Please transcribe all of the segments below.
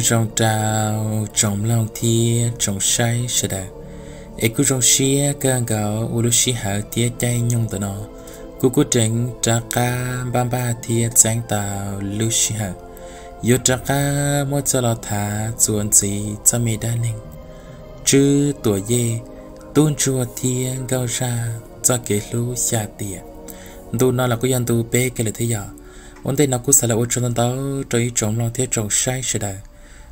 Zoo rau tsoom mloog thiab tsoom saib sawv daws, es kuj zoo siab kawg nkaus uas lub sij hawm thiab caij nyoog ntawm no kuv kuj tseem rov qab npaj npaj thiab txeeb tau lub sij hawm yuav rov qab muab coj los tham txuas ntxiv txoj me dab neeg Tswb Tuam Yej, tub ntsuag thiab nkauj zaj txoj kev hlub xya tiam. Ntu no los kuj yog ntu peb kiag lawm thiab yom. Ua ntej no kuj xav los ua tsaug ntau ntau rau ib tsoom mloog thiab tsoom saib sawv daws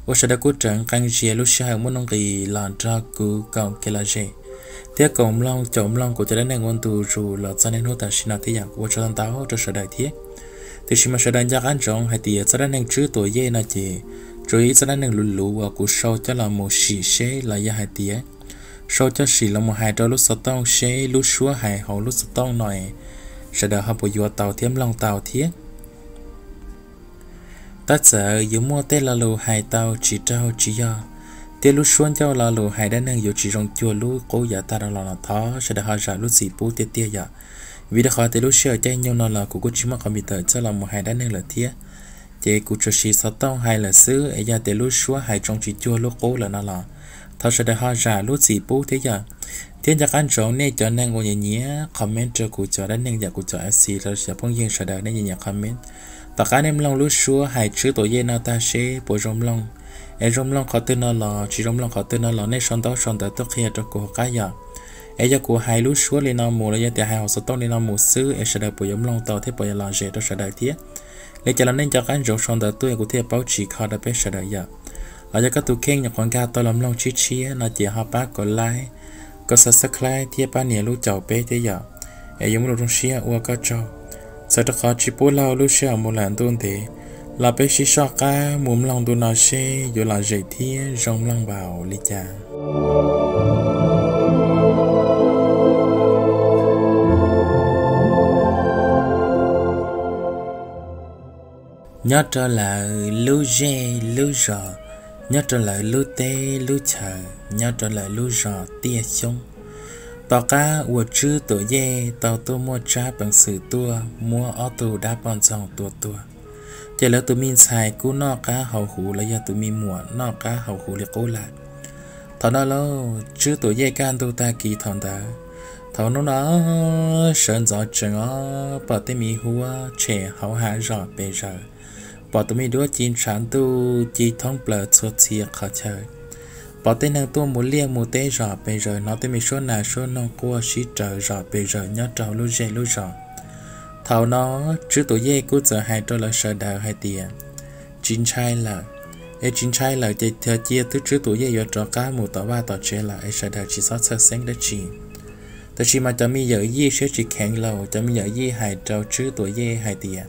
uas sawv daws kuj tseem nqee zias lub sij hawm muaj nuj nqis los nrog kuv koom kev lom zem thiab koom mloog caum mloog kuv cov dab neeg ua ntu zus los txog niaj hnub tam sim no thiab yom. Kuv ua tsaug ntau ntau rau sawv daws thiab. Tiam sis mas sawv daws nco qab ntsoov hais tias txoj dab neeg Tswb Tuam Yej no ces tsuas yog ib txoj dab neeg luv luv uas kuv sau coj los mus sim seb los yog hais tias sau coj sim los mus hais rau lub xov tooj seb lub suab hais hauv lub xov tooj no sawv daws ho puas yuav tau thiab mloog tau thiab. Tab txawm yuav muaj tej lo lus hais tau tsis raug tsis yog thiab lub suab ncauj lo lus hais dab neeg yuav tsis zoo cuag lub qub yav tag los los thov sawv daws ho zam lub txim pub tiag tiag yom. Vim rau qhov tias lub sij hawm caij nyoog no los kuv kuj tsis muaj qhov npis tawm coj los mus hais dab neeg lawm thiab, ces kuv tsuas siv xov tooj hais lawm xwb es yog tias lub suab hais zoo tsis cuag lub qub lawm no los thov sawv daws ho zam lub txim pub thiab yom. Thiab nco qab ntsoov nej cov neeg uas nyiam nyiam comment rau kuv cov dab neeg yom, kuv cov FC los cov phooj ywg sawv daws nej nyiam nyiam comment. Tom qab nej mloog lub suab hais Tswb Tuam Yej no tag seb puas zoo mloog, es zoo mloog qhov twg no los tsis zoo mloog qhov twg no los nej sau ntaub sau ntawv tuaj qhia rau kuv hauv qab yom. Es yog kuv hais lub suab li no mus los yog tias hais hauv xov tooj li no mus xwb es sawv daws puas yuav mloog tau thiab puas yuav lom zem rau sawv daws thiab. Li cas los nej nco qab ntsoov sau ntawv tuaj kuv thiaj paub tsis kho rau peb sawv daws yom. Los yog koj tus kheej nyuam qhuav nkag tau los mloog tshiab tshiab no ces ho pab kom like, kom subscribe thiab pab nias lub caum peb thiab yom. Es yuav muaj lus zoo siab ua koj tsaug. Txawm rau qhov tsis pub laug lub sij hawm mus lawm ntuj ntev, los peb sib soj qab mus mloog ntu no seb yuav lom zem thiab zoo mloog npaum li cas. Nyob rau lawv lub zej lub zos, nyob rau lawv lub teb lub chaws, nyob rau lawv lub zos tiaj xyoob, tom qab uas Tswb Tuam Yej tau tuaj muaj tsab peev xwm tuaj muab ob tug dab poj ntxoog tua tuag, ces lawv tus me ntxhais kuj noj qab haus huv los yog tus me muam noj qab haus huv li qub lawm. Thaum no lauj, Tswb Tuam Yej kaj ntug tag kis thaum ntawd, thaum hnub no sawv ntxov tsees os pom tej me huab tshem hauv hav zom pes zaws, pom tus me duab ci ntshav ntuj ci thoob plaws txhua txhia qhov chaw, pom tej neeg tuaj mus liaj mus teb zom pes zaws, hnov tej me suab nas suab noog quaj sib raws zom pes zaws nyob rau lub zej lub zos. Thaum no Tswb Tuam Yej kuj txawm hais rau lawv sawv daws hais tias, tsis ntshai lawm, es tsis ntshai lawm ces tag cia twb Tswb Tuam Yej yuav rov qab mus tom vaj tom tsev lawm es sawv daws tsis txhob txhawj xeeb dab tsi. Tab sis mas cov me yawm yij siab tsis kheev lauj, cov me yawm yij hais rau Tswb Tuam Yej hais tias,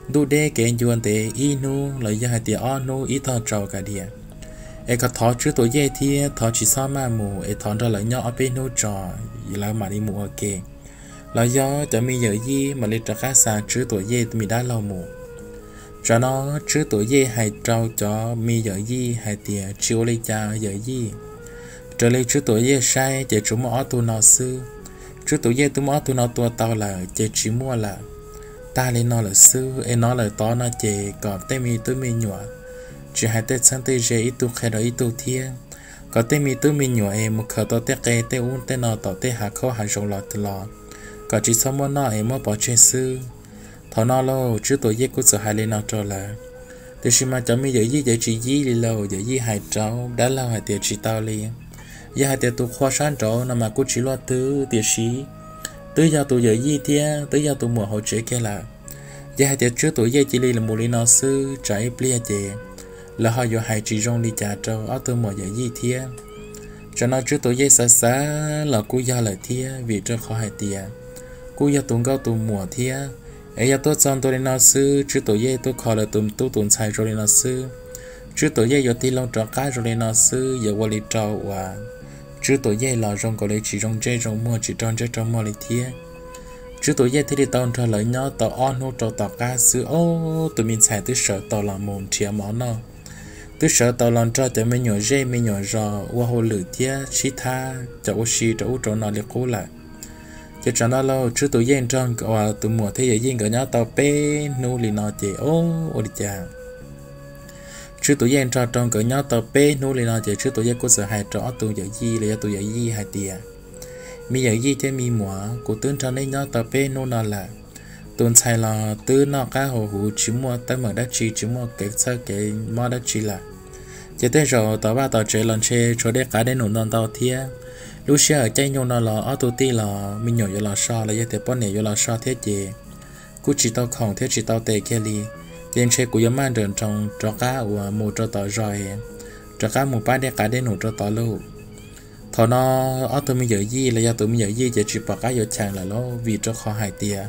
ntuj deb kev ncua ntev ib hnub los yog hais tias ob hnub ib tog tsaus ka diam, es kom thov Tswb Tuam Yej thiab thov tsis txhob maj mus es thov nrog lawv nyob ob peb hnub tso, lawv mam li mus ua ke. Los yog cov me yawm yij mam li rov qab xa Tswb Tuam Yej tus me dab laug mus. Tsam no Tswb Tuam Yej hais rau cov me yawm yij hais tias tsis ua li cas yawm yij, raws li Tswb Tuam Yej saib ces tsuas muaj ob tug no xwb. Tswb Tuam Yej twb muab ob tug no tua tau lawm ces tsis muaj lawm, tag li no lawm xwb es no lawm tod no ces kom tej me tub me nyuam, tsis hais tej txheeb tej ze ib tug qhia rau ib tug thiab, kom tej me tub me nyuam es mus khaws tau tej qe tej ub tej no tom tej hav khaub hav zoov los los, kom tsis txhob muab noj es muab pov tseg xwb. Thaum no lauj Tswb Tuam Yej kuj txawm hais li no rau lawv, tiam sis mas cov me yawm yij ces tsis yib li lauj, yawm yij hais rau dab laug hais tias tsis tau li. Yog hais tias tus qhua sab nraud no mas kuj tsis luaj twg, tiam sis twb yog tus yawm yij thiab twb yog tus muam hauv tsev kiag lawm. Yog hais tias Tswb Tuam Yej cia li mus li no xwb tsam ib pliag ces lawv ho yuav hais tsis zoo li cas rau ob tug muam yawm yij thiab. Tsam no Tswb Tuam Yej xav xav los kuj yog lawm thiab, vim rau qhov hais tias kuj yog tus nkauj tus muam thiab, es yog tuaj txog ntua li no xwb Tswb Tuam Yej tuaj kho lawv tus tub tus ntxhais zoo li no xwb, Tswb Tuam Yej yuav tig loo rov qab zoo li no xwb yuav ua li rau uas Tswb Tuam Yej los zoo nkaus li tsis zoo ntsej zoo muag tsis raug ntsej raug muag li thiab. Tswb Tuam Yej thiaj li tau nrog lawv nyob tau ob hnub rau tom qab xwb ob tus me ntxhais twb sawv tau los mus nrhiav mov noj, twb sawv tau los nrog cov me nyuam zej me nyuam zos ua hauj lwm thiab sib thab cov ua si rau ub rau no li qub lawm. Ces tsam no lauj Tswb Tuam Yej nrog tus muam thiab yawm yij nkawd nyob tau peb hnub li no ces ob ua li cas Tswb Tuam Yej nrog rau nkawd nyob tau peb hnub li no ces Tswb Tuam Yej kuj txawm hais rau ob tug yawm yij los yog tus yawm yij hais tias, me yawm yij thiab me muam, kuv twb nrog neb nyob tau peb hnub no lawm. Tus ntxhais los twb noj qab haus huv, tsis muaj teeb meem dab tsi, tsis muaj kev txhawj kev mob dab tsi lawm. Ces tej zaum tom vaj tom tsev los ntshe tshuav dej qav dej num ntau ntau thiab. Lub sij hawm caij nyoog no los ob tug tij los me nyuam yuav los so los yog tias poj niam yuav los so thiab ces kuj tsis tau khoom thiab tsis tau tes kiag li. Ces ntshe kuv yuav maj nrawm nroos rov qab uas mus rau tom zos, rov qab mus pab dej qav dej num rau tod lauj. Thaum no ob tug me yawm yij los yog tus me yawm yij ces tsis pom qab yuav cheem lawm lauj, vim rau qhov hais tias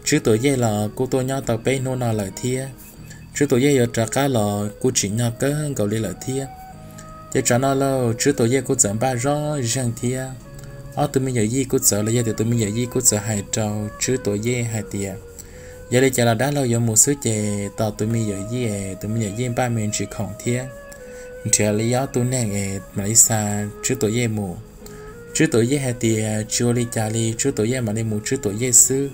Tswb Tuam Yej los kuj tuaj nyob tau peb hnub no lawm thiab. Tswb Tuam Yej yuav rov qab los kuj tsim nyog kawg nkaus li lawm thiab. Ces tsam no lauj, Tswb Tuam Yej kuj txawm npaj zoj zeeg thiab. Ob tug me yawm yij kuj txawm los yog tias tus me yawm yij kuj txawm hais rau Tswb Tuam Yej hais tias, yog li cas los dab laug yuav mus xwb ces tos tus me yawm yij, tus me yawm yij npaj me ntsis khoom thiab nrhiav li ob tug neeg es mam li xa Tswb Tuam Yej mus. Tswb Tuam Yej hais tias tsis ua li cas li, Tswb Tuam Yej mam li mus Tswb Tuam Yej xwb.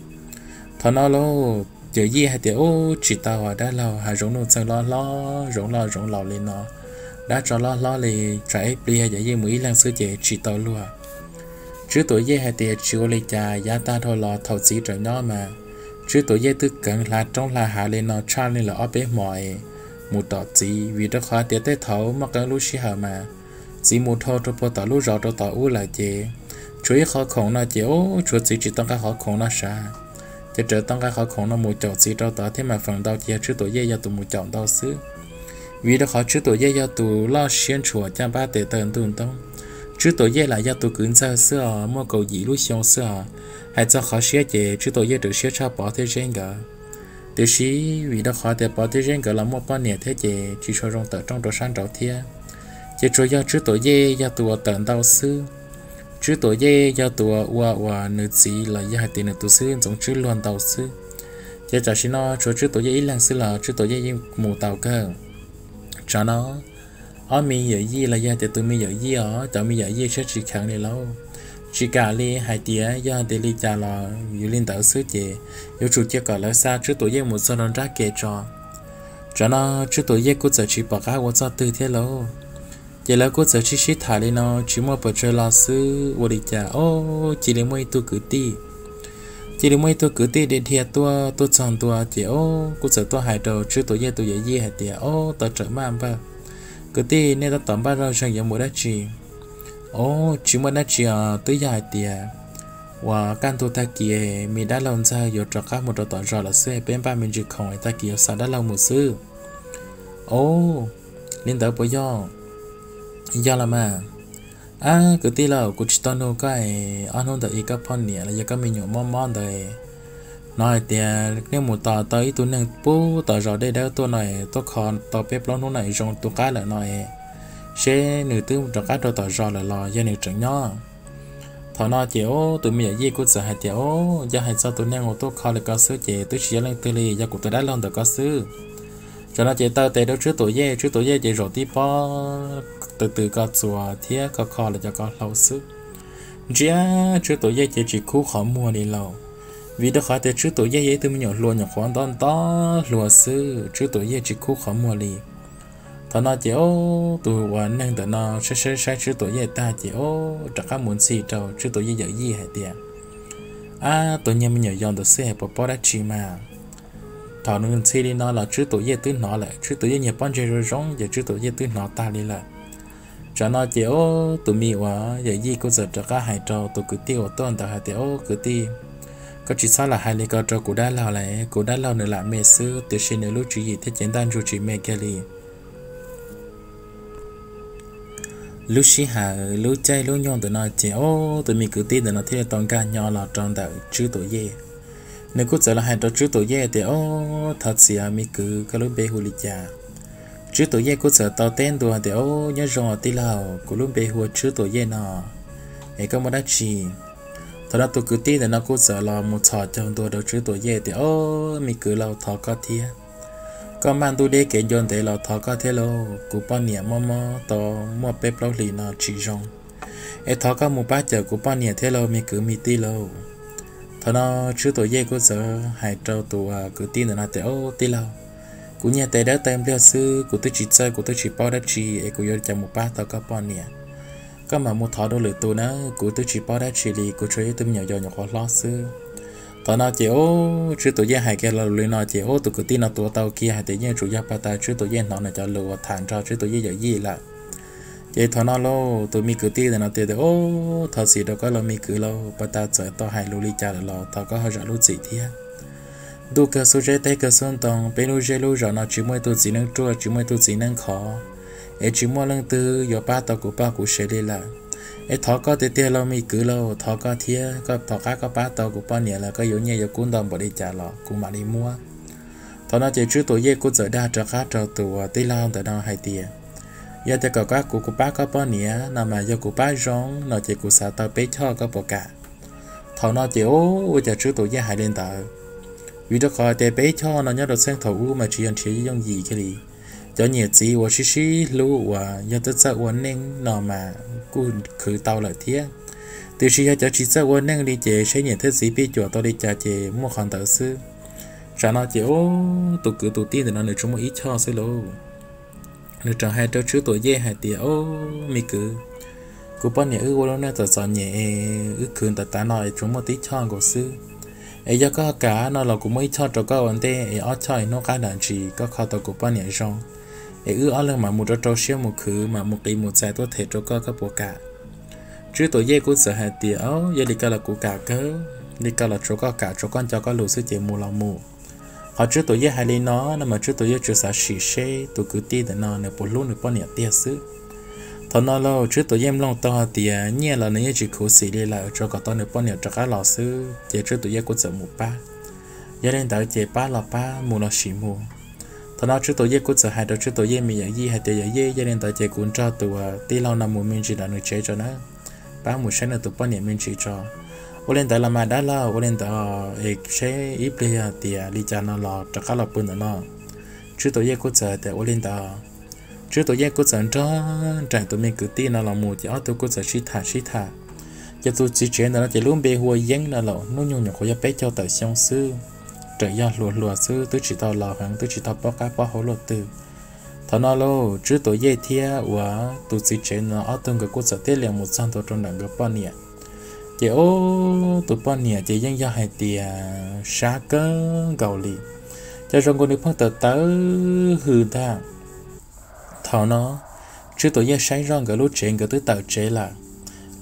Thaum no lauj, yawm yij hais tias, ub, tsis tau, dab laug hav zoov nuj txeeg loj hlob, zoov loj zoov laus li no, dab tsov loj hlob li, tsam ib pliag yawm yij mus ib leeg xwb ces tsis tau luag. Tswb Tuam Yej hais tias tsis ua li cas, yav tag dhau los thaum txiv rawm nyob mas Tswb Tuam Yej twb keev hla roob hla hav li no tshaj li lawm ob peb hmos es mus tom txiv, vim rau qhov tias tej thaum muaj qee lub sij hawm mas txiv mus dhau rau puag tom lub zos rau tom ub lawm ces tshuav ib qhov khoom no ces ub, tshuav txiv tsis tau nqa qhov khoom no sav, ces raws tau nqa qhov khoom no mus caum txiv rau tod thiab mas feem ntau ces yog Tswb Tuam Yej yog tus mus caum ntau xwb. Vim rau qhov Tswb Tuam Yej yog tus loj siab ntshua caj npab tes taw ntuj ntoob, Tswb Tuam Yej lam yog tus kwv ntxawg xwb os, muaj kaum yim lub xyoo xwb os. Hais txog qhov siab ces Tswb Tuam Yej raws siab tshaj Pov thiab Zeb nkawd. Tiam sis vim rau qhov tias Pov thiab Zeb nkawd los muaj poj niam thiab ces tsis tshua zoo tawm rooj rau sab nraud thiab. Ces tsuas yog Tswb Tuam Yej yog tus uas tawm ntau xwb. Tswb Tuam Yej yog tus uas ua uas nws txiv los yog hais tias nws tus xib hwb Ntxoov Tswb luag ntau xwb. Ces tam sim no tshuav Tswb Tuam Yej ib leeg xwb los Tswb Tuam Yej yeej mus tau kawg. Tsam no ob me yawm yij los yog tias tus me yawm yij os, cov me yawm yij siab tsis kheev li lauj. Tsis kam li, hais tias yog tias li cas los yuav li ntawd xwb ces yuav tsum cia kom lawv xa Tswb Tuam Yej mus txog rau nrab ke tso. Tsam no Tswb Tuam Yej kuj txawm tsis pom qab ua txoj twg thiab lauj. Ces lawv kuj txawm sib sib tham li no tsis muaj pes tsawg los xwb, ua li cas ob, cia li muaj ib tug kwv tij cia li muaj ib tug kwv tij dhia dhia tuaj, tuaj txog ntua ces ob, kuj txawm tuaj hais rau Tswb Tuam Yej tus yawm yij hais tias, ob, tau tsam maj npawg, kwv tij, nej tab tom npaj zoj zeeg yuav mus dab tsi? Ob, tsis muaj dab tsi os, twb yog hais tias uas kaj ntug tag kis me dab laug ntxawg yuav rov qab mus rau tom zos lawm xwb, peb npaj me ntsis khoom tag kis yuav xa dab laug mus xwb. Ob, li ntawd puas yog? Yog los mas. Ab, kwv tij lauj, kuv tsis tau nug koj es ob hnub ntawd es koj poj niam los yog koj me nyuam mob mob ntawd hnov hais tias nej mus tos tau ib tug neeg pub tom zos Dej Dawb tuaj no es tuaj kho tau peb plaub hnub no es zoo tu qab lawm no es, seb nws twb rov qab rau tom zos lawm los yog nws tseem nyob. Thaum no ces ob, tus me yawm yij kuj txawm hais tias, ob, yog hais txog tus neeg uas tuaj kho li ko xwb ces twb tsis yog leej twg li, yog kuv tus dab laug ntawm ko xwb. Tsam no ces taw tes rau Tswb Tuam Yej, Tswb Tuam Yej ces zaum tib pob taw tws ko txuas thiab ko kho los cov ko hlau xwb. Ntsia Tswb Tuam Yej ces tsis khub qhov muag li lauj, vim rau qhov tias Tswb Tuam Yej yog ib tug me nyuam hluas nyuam qhuav nto nto hluas xwb, Tswb Tuam Yej tsis khub qhov muag li. Thaum no ces ob, tus uas neeg ntawm no saib saib saib Tswb Tuam Yej tag ces ob, rov qab mus ntxhi rau Tswb Tuam Yej yawm yij hais tias, ab, tus niag me nyuam yaus ntawd xwb es puas paub dab tsi mas. Thaum nws ntxhi li no los Tswb Tuam Yej twb hnov lawm, Tswb Tuam Yej niag pob ntseg zoo zoo ces Tswb Tuam Yej twb hnov tag li lawm. Tsam no ces ob, tus me uas yawm yij kuj txawm rov qab hais rau tus kwv tij uas tuaj ntawd hais tias, ob, kwv tij, koj tsis txhob lam hais li ko rau kuv dab laug lawm, kuv dab laug nws lam me xwb tiam sis nws lub tswv yim thiab cev ntaj ntsug tsis me kiag li. Lub sij hawm lub caij lub nyoog ntawm no ces ob, tus me kwv tij ntawm no thiaj li tau nkag nyo los rau ntawm Tswb Tuam Yej. Nws kuj txawm los hais rau Tswb Tuam Yej tias, ob, thov txim me kwv, koj lub npe hu li cas? Tswb Tuam Yej kuj txawm tau teb ntua tias, ob, nyob zoo os tij laug, kuv lub npe hu ua Tswb Tuam Yej no, es koj muaj dab tsi? Thaum no tus kwv tij ntawm no kuj txawm los mus txhos caug ntua rau Tswb Tuam Yej tias, ob, me kwv lauj, thov koj thiab. Koj maj ntuj deb kev ncua ntev los thov koj thiab lauj, kuv poj niam mob mob tau muaj peb plaub hlis no tsis zoo, es thov koj mus pab cawm kuv poj niam thiab lauj me kwv me tij lauj. Thaum no Tswb Tuam Yej kuj txawm hais rau tus kwv tij ntawm no tias, ob, tij laug, Kuv nyiag tes dawb tes npliag xwb, kuv twb tsis txawj, kuv twb tsis paub dab tsi es kuv yuav ua cas mus pab tau koj poj niam. Koj mam mus thov dua lwm tus na, kuv twb tsis paub dab tsi li, kuv tsuas yog ib tug me nyuam yaus nyuam qhuav hlob xwb. Thaum no ces ub, Tswb Tuam Yej hais kiag lo lus li no ces ub, tus kwv tij no tuav tau kiag hais tias yeej tsuas yog pag tas Tswb Tuam Yej hnov nws cov lus uas tham nrog Tswb Tuam Yej yawm yij lawm. Ces thaum no lauj, tus me kwv tij ntawm no tias tias, Ub, thov txim rau koj lauj me kwv lauj, pag tas txawm tau hais lus li cas lawm los thov koj ho zam lub txim thiab. Ntuj kawg xub zeb, teb kawg xub ntoo, peb lub zej lub zos no tsis muaj ib tug txiv neej ruaj, tsis muaj ib tug txiv neej khov, es tsis muaj leej twg yuav pab tau kuv poj kuv sev li lawm. Es thov koj tiag tiag lauj me kwv lauj, thov koj thiab, koj thov qab koj pab tau kuv poj niam los koj yuav nyiaj yuav kub ntau npaum li cas los kuv mam li muab. Thaum no ces Tswb Tuam Yej kuj txawm dag rov qab rau tus tij laug ntawm no hais tias, Yog tias kom koj kuv kuv pab koj poj niam no mas yog kuv pab zoo no ces kuv xav tau peb choj, koj puas kam? Thaum no ces ub, ua cas Tswb Tuam Yej hais li ntawd? Vim rau qhov tias peb choj no nyob rau txheej thaum ub mas tsis yog nrhiav yooj yim kiag li. Cov niam txiv uas sib sib hlub uas yog txawj txawj ua neej no mas kuj khwv tau lawm thiab. Tiam sis yog cov tsis txawj ua neej li ces seb niam thiab txiv pij cuam tau li cas ces muaj qhov ntawd xwb. Tsam no ces ub, tus kwv tus tij ntawm no nws tsuas muaj ib choj xwb lauj. Nws tseem hais rau Tswb Tuam Yej hais tias, Ub, me kwv, kuv poj niam wb ua lub neej txom txom nyem es wb khwv ntawm tav no es tsuas muaj tib choj nkaus xwb. Es yog koj kam no los kuv muab ib choj rau koj ua ntej es ob choj es hnub qab nram ntsis koj kho tau kuv poj niam zoo, es wb ob leeg mam mus rau rau siab mus khwv, mam mus qiv mus txais tuaj them rau koj, koj puas kam? Tswb Tuam Yej kuj txawm hais tias, Yog li ko los kuv kam kawg, li ko los tsuav koj kam tsuav koj nco koj lus xwb ces mus los mus. Qhov Tswb Tuam Yej hais li no no mas Tswb Tuam Yej tsuas xav sim seb tus kwv tij ntawm no nws puas hlub nws poj niam tiag xwb. Thaum no lauj, Tswb Tuam Yej mloog tau hais tias nyiaj los nws yeej tsis khuv xim li lawm, tsuav kom tau nws poj niam rov qab los xwb ces Tswb Tuam Yej kuj txawm mus pab. Yog li ntawd ces pab los pab, mus los sis mus. Thaum no Tswb Tuam Yej kuj txawm hais rau Tswb Tuam Yej me yawm yij hais tias, Yawm yij, yog li ntawd ces kuv nrog tus tij laug no mus me ntsis ntawm nws tsev tso na, pab mus saib nws tus poj niam me ntsis tso. Ua li ntawd los mas dab laug, ua li ntawd es seb ib pliag yog tias li cas no los rov qab los pw ntawm no. Tswb Tuam Yej kuj txawm hais tias ua li ntawd. Tswb Tuam Yej kuj txawm nrog nraim tus me kwv tij no los mus ces ob tug kuj txawm sib tham sib tham. Ces tus txiv tsev ntawm no ces lub npe hu ua Yeeb no los hnub nyoog nyuam qhuav yog peb caug tawm xyoo xwb, raws yog hluas hluas xwb, twb tsis tau laus heev, twb tsis tau paub qab paub hau luaj twg. Thaum no lauj, Tswb Tuam Yej thiab uas tus txiv tsev no ob tug nkawd kuj txawm thiaj li mus txog ntua rau ntawm nkawd poj niam. Ces ub, tus poj niam ces yeej yog hais tias sab kawg nkaus li, cov zoo nkaus nws pheej tawv tawv hws ntag. Thaum no Tswb Tuam Yej saib zoj nkawd lub tsev, nkawd twb tawm tsev lawm.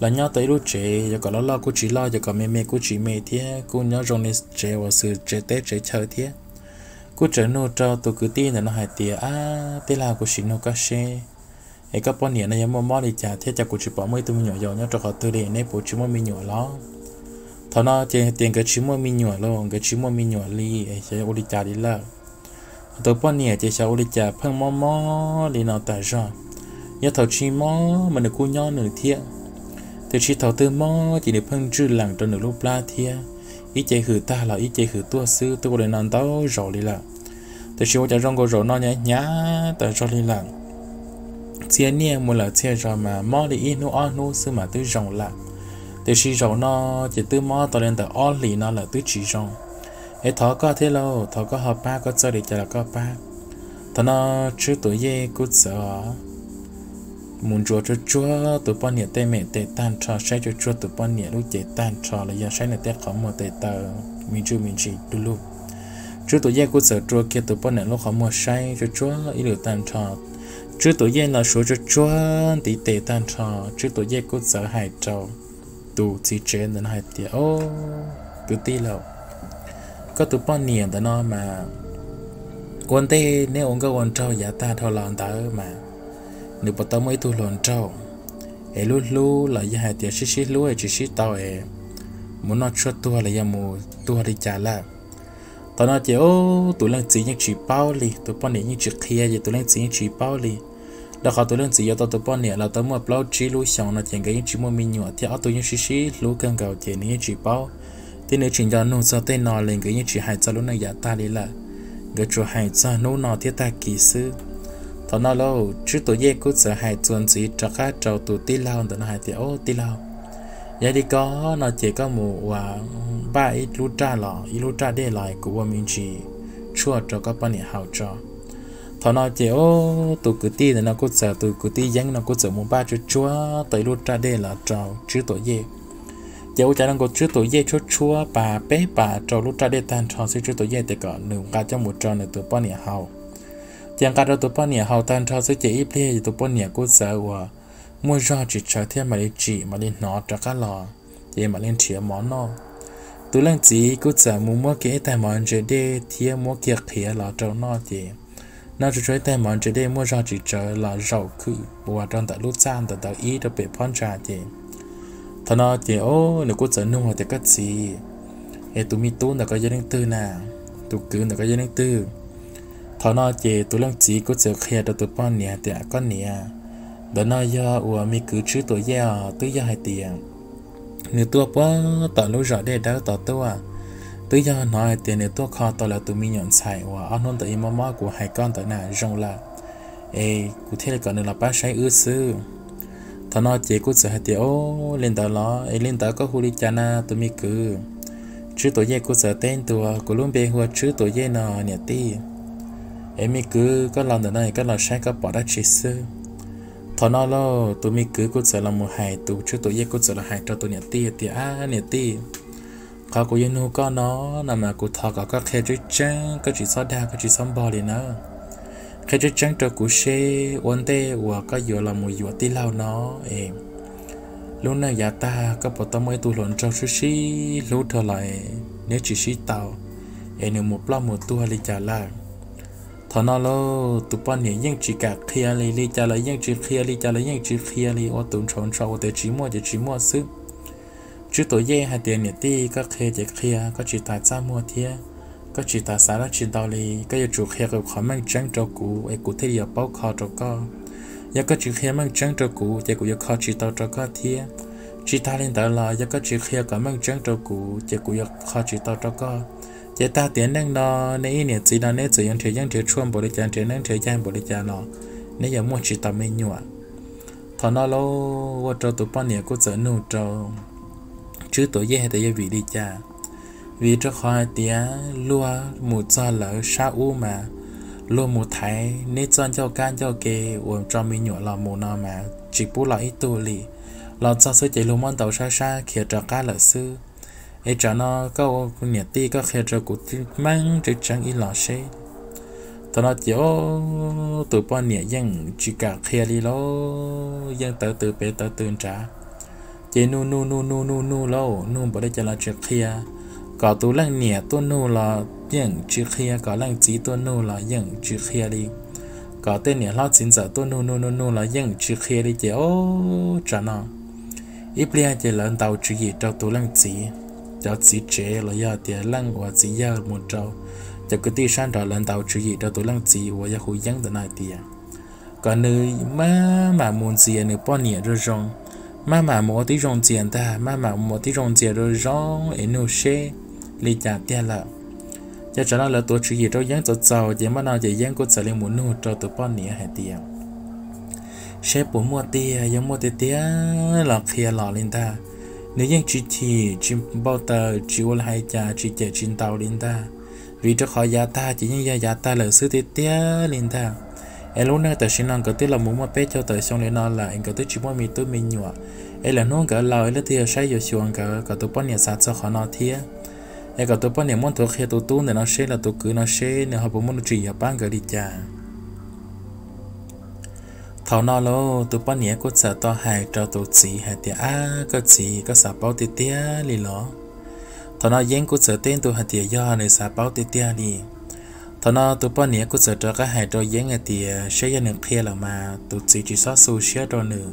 Los nyob tau ib lub tsev, yog kom loj loj kuj tsis loj, yog kom me me kuj tsis me thiab, kuj nyob zoo li tsev uas xws tsev teb tsev chaw thiab. Kuj tseem nug rau tus kwv tij ntawm no hais tias, Ab tij laug, kuv sim nug koj seb, es koj poj niam no yog muaj mob li cas thiab cas kuv tsis pom muaj ib tug me nyuam yaus nyob rau qhov twg li, neb puas tsis muaj me nyuam los? Thaum no ces tias nkawd tsis muaj me nyuam lauj, nkawd tsis muaj me nyuam li, xyov ua li cas li lawm. Tus poj niam ces xyov ua li cas pheej mob mob li no tas zog. Yog thaum tsis mob mas nws kuj nyob nws thiab, tiam sis thaum twg mob ces nws pheej ntswj lees rau nws lub plab thiab, ib ce hws tag los ib ce hws tuaj xwb, twb ua li no ntau zaus li lawm. Tiam sis ua cas zoo nkaus zaum no hnyav hnyav tas zog li lawm. Txhia niaj mus lawm txhia zaus mas mob li ib hnub ob hnub xwb mas twb zoo lawm, tiam sis zaum no ces twb mob tau li ntawm ob hlis no lawm twb tsis zoo. Es thov koj thiab lauj, thov koj ho pab, koj txawj li cas los koj pab. Thaum no Tswb Tuam Yej kuj txawm mus ntsuas tsuag tsuag tus poj niam tej mem tes tag nrho, saib tsuag tsuag tus poj niam lub cev tag nrho los yog saib nws tej qhov muag tes taw me ntsis me ntsis du lug. Tswb Tuam Yej kuj txawm rua kiag tus poj niam lub qhov muag saib tsuag tsuag ib lwm tag nrho. Tswb Tuam Yej los suav tsuag tsuag ntiv tes tag nrho, Tswb Tuam Yej kuj txawm hais rau tus txiv tsev ntawm no hais tias, O, kwv tij lauj, koj tus poj niam ntawm no mas ua ntej neb ua nkauj ua nraug yav tag dhau los ntawd mas nws puas tau muaj ib tug hluas nraug es lub hlub los yog hais tias sib sib hlub es tsis sib tau es mus noj tshuaj tuag los yog mus tuag li cas lawm? Thaum no ces tus leej txiv yeej tsis paub li, tus poj niam yeej tsis qhia ces tus leej txiv yeej tsis paub li. Rau qhov tus leej txiv yuav tau tus poj niam los tau muaj plaub tsib lub xyoos no ces nkawd yeej tsis muaj me nyuam thiab ob tug yeej sib sib hlub kawg nkaus ces nws yeej tsis paub, thiab nws tsis nco nug txog tej no li, nkawd yeej tsis hais txog lub neej yav tag li lawm. Nkawd tsuas hais txog hnub no thiab tag kis xwb. Thaum no lauj, Tswb Tuam Yej kuj txawm hais txuas ntxiv rov qab rau tus tij laug ntawm no hais tias, O tij laug, yog li ko no ces koj mus ua, npaj ib lub raj los ib lub raj dej los kuv ua me ntsis tshuaj rau koj poj niam haus tso. Thaum no ces tus kwv tij ntawm no kuj txawm, tus kwv tij Yeeb no kuj txawm mus npaj tsuag tsuag tau ib lub raj dej los rau Tswb Tuam Yej. Ces ua cas no nkaus Tswb Tuam Yej tshuab tshuab pas peb pas rau lub raj dej tag nrho xwb, Tswb Tuam Yej tias kom nws nqa coj mus rau nws tus poj niam haus. Ces nqa rau tus poj niam haus tag nrho xwb ces ib pliag ces tus poj niam kuj txawm uas muaj zog tsis tsawv thiab mam li tsim mam li hnov rov qab los, ces mam li nrhiav mov noj. Tus leej txiv kuj txawm mus muab kiag ib tais mov ntse dej thiab muab kiag qhiav los rau noj ces noj tsuag tsuag ib tais mov ntse dej muaj zog tsis tsawv los zaum khwm ua rau ntawm lub txaj ntawm ntawd ib rau pem phab ntsa ces thaum no ces nws kuj txawm nug hais tias, Koj txiv, es tus me tub ntawm koj yog leej twg na? Tus kwv ntawm koj yog leej twg? Thaum no ces tus leej txiv kuj txawm qhia rau tus poj niam tias, Koj niam, ntawm no yog uas me kwv Tswb Tuam Yej os, twb yog hais tias nws tuaj puag tom lub zos Dej Dawb tod tuaj, twb yog hnov hais tias nws tuaj kho tau lawv tus me nyuam ntxhais uas ob hnub ntawd ib mob mob kuv hais koj ntawd na zoo lawm, es kuv thiaj li kom nws los pab saib wb xwb. Thaum no ces kuj txawm hais tias, Ov, li ntawd los es li ntawd koj hu li cas na tus me kwv? Tswb Tuam Yej kuj txawm teb ntua, Kuv lub npe hu ua Tswb Tuam Yej no niam tij. Es me kwv, koj los ntawm no koj los saib koj pom dab tsi xwb? Thaum no lauj, tus me kwv kuj txawm los mus hais, tus Tswb Tuam Yej kuj txawm los hais rau tus niam tij tias, Ab niam tij, qhov kuv yuav nug koj no, no mas kuv thov kom koj qhia tseeb tseeb, koj tsis txhob dag, koj tsis txhob npog li nawb. Qhia tseeb tseeb rau kuv seb ua ntej uas koj yuav los mus yuav tij laug no es lub neej yav tag koj puas tau muaj ib tug hluas nraug sib sib hlub rau los neb tsis sib tau, es nws mus ploj mus tuag li cas lawm? Thaum no lauj, tus poj niam yeej tsis kam qhia li, li cas los yeej tsis qhia, li cas los yeej tsis qhia li, ua tus ntshau ntshau ua tias tsis muaj ces tsis muaj xwb. Tswb Tuam Yej hais tias, Niam tij, koj qhia ces qhia, koj tsis tas txaj muag thiab koj tsis tas xav dab tsi ntau li, koj yuav tsum qhia qhov meej tseeb rau kuv es kuv thiaj li yuav paub kho rau koj. Yog koj tsis qhia meej tseeb rau kuv ces kuv yuav kho tsis tau rau koj thiab. Tsis tas li ntawd los yog koj tsis qhia kom meej tseeb rau kuv ces kuv yuav kho tsis tau rau koj. Ces tag tiam neej no, neb ib niam txiv no neb txawm yuav nrhiav yeeb nrhiav tshuaj npaum li cas, nrhiav neeb nrhiav yaig npaum li cas los neb yuav muaj tsis tau me nyuam. Thaum no lauj, ua rau tus poj niam kuj txawm nug rau Tswb Tuam Yej hais tias yog vim li cas. Vim rau qhov hais tias luag mus txog lawv sab ub mas luag mus thaiv neb txoj ncauj kab ncauj ke uas tso me nyuam los mus no mas tsis pub los ib tug li. Los txog xwb ces luag muab ntaus sab sab khiav rov qab lawm xwb. Es tsam no koj ua niam tij koj qhia rau kuv meej tseeb tseeb ib los seb. Thaum no ces tus poj niam yeej tsis kam qhia li lauj, yeej tawv tw pem tawv tw nrad. Ces nug nug nug nug nug nug lauj, nug npaum li cas los tsis qhia. Kom tus leej niam tuaj nug los yeej tsis qhia, kom leej txiv tuaj nug los yeej tsis qhia li. Kom tej niam hlob txiv ntxawm tuaj nug nug nug nug los yeej tsis qhia li ces ub, tsam no ib pliag ces lawv ntaus tswv yim rau tus leej txiv, cov txiv tsev los yog tias leej uas txiv yawg mus rau cov kwv tij sab nraud, lawv ntaus tswv yim rau tus leej txiv uas yog hu Yeeb ntawm no hais tias kom nws maj mam mus ntxias nws poj niam zoo zoo, maj mam mus ua tib zoo ntxias ntag, maj mam mus ua tib zoo ntxias zoo zoo es nug seb li cas tiag lawm. Ces tsam no lawv tuav tswv yim rau Yeeb txaus txaus ces maj no ces Yeeb kuj txawm li mus nug rau tus poj niam hais tias seb puas muaj tiag, yog muaj tiag tiag los qhia los li ntag. Nws yeej tsis chim tsis npau taws, tsis ua li hais cas, tsis cem tsis ntaus li ntag. Vim rau qhov yav tag ces yeej yog yav tag lawm xwb tiag tiag li ntag. Es lub neej tam sim no nkawd twb los mus muaj peb caug tawm xyoo li no lawm es nkawd twb tsis muaj me tub me nyuam. Es lawm hnub nkawd laus es leej twg yuav saib yuav xyuas nkawd, kom tus poj niam xav txog qhov no thiab. Es kom tus poj niam muab nthuav qhia tus tub ntawm no seb los tus kwv no seb nws ho puas muaj lub tswv yim pab nkawd li cas. Thaum no lauj, tus poj niam kuj txawm tau hais rau tus txiv hais tias, Ab, koj txiv, koj xav paub tiag tiag li los? Thaum no Yeeb kuj txawm teb ntua hais tias yog nws xav paub tiag tiag li. Thaum no tus poj niam kuj txawm rov qab hais rau Yeeb hais tias seb yog nws qhia lawm mas tus txiv tsis txhob xu siab rau nws,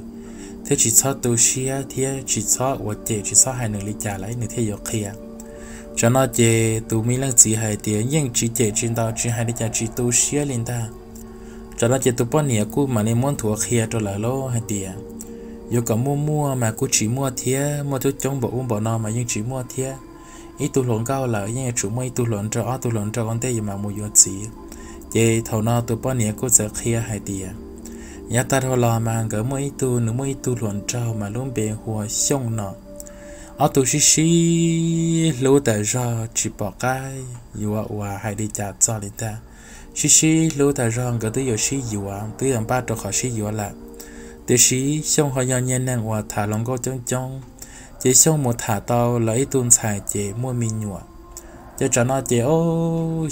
thiab tsis txhob tu siab thiab tsis txhob ua cem tsis txhob hais nws li cas lawm nws thiaj yuav qhia. Tsam no ces tus me leej txiv hais tias yeej tsis cem tsis ntaus tsis hais li cas tsis tu siab li ntag. Tsam no ces tus poj niam kuj mam li muab nthuav qhia rau lawv lauj hais tias yuav kom muaj muaj mas kuj tsis muaj thiab, muaj coob coob npaum ub npaum no mas yeej tsis muaj thiab. Ib tug hluas nkauj lawm yeej yuav tsum muaj ib tug hluas nraug, ob tug hluas nraug ua ntej yuav mam mus yuav txiv. Ces thaum no tus poj niam kuj txawm qhia hais tias yav tag dhau los mas nkawd muaj ib tug, nws muaj ib tug hluas nraug mas lub npe hu ua Xyooj no. Ob tug sib sib hlub tas zog tsis pom qab yuav ua hais li cas txog li ntag. Sib sib hlub tas zog nkawd twb yuav sib yuav, twb yuav npaj rau qhov sib yuav lawm. Tiam sis Xyooj ho yog niag neeg uas tham hluas nkauj coob coob, ces Xyooj mus tham tau lawv ib tug ntxhais ces muaj me nyuam. Ces tsam no ces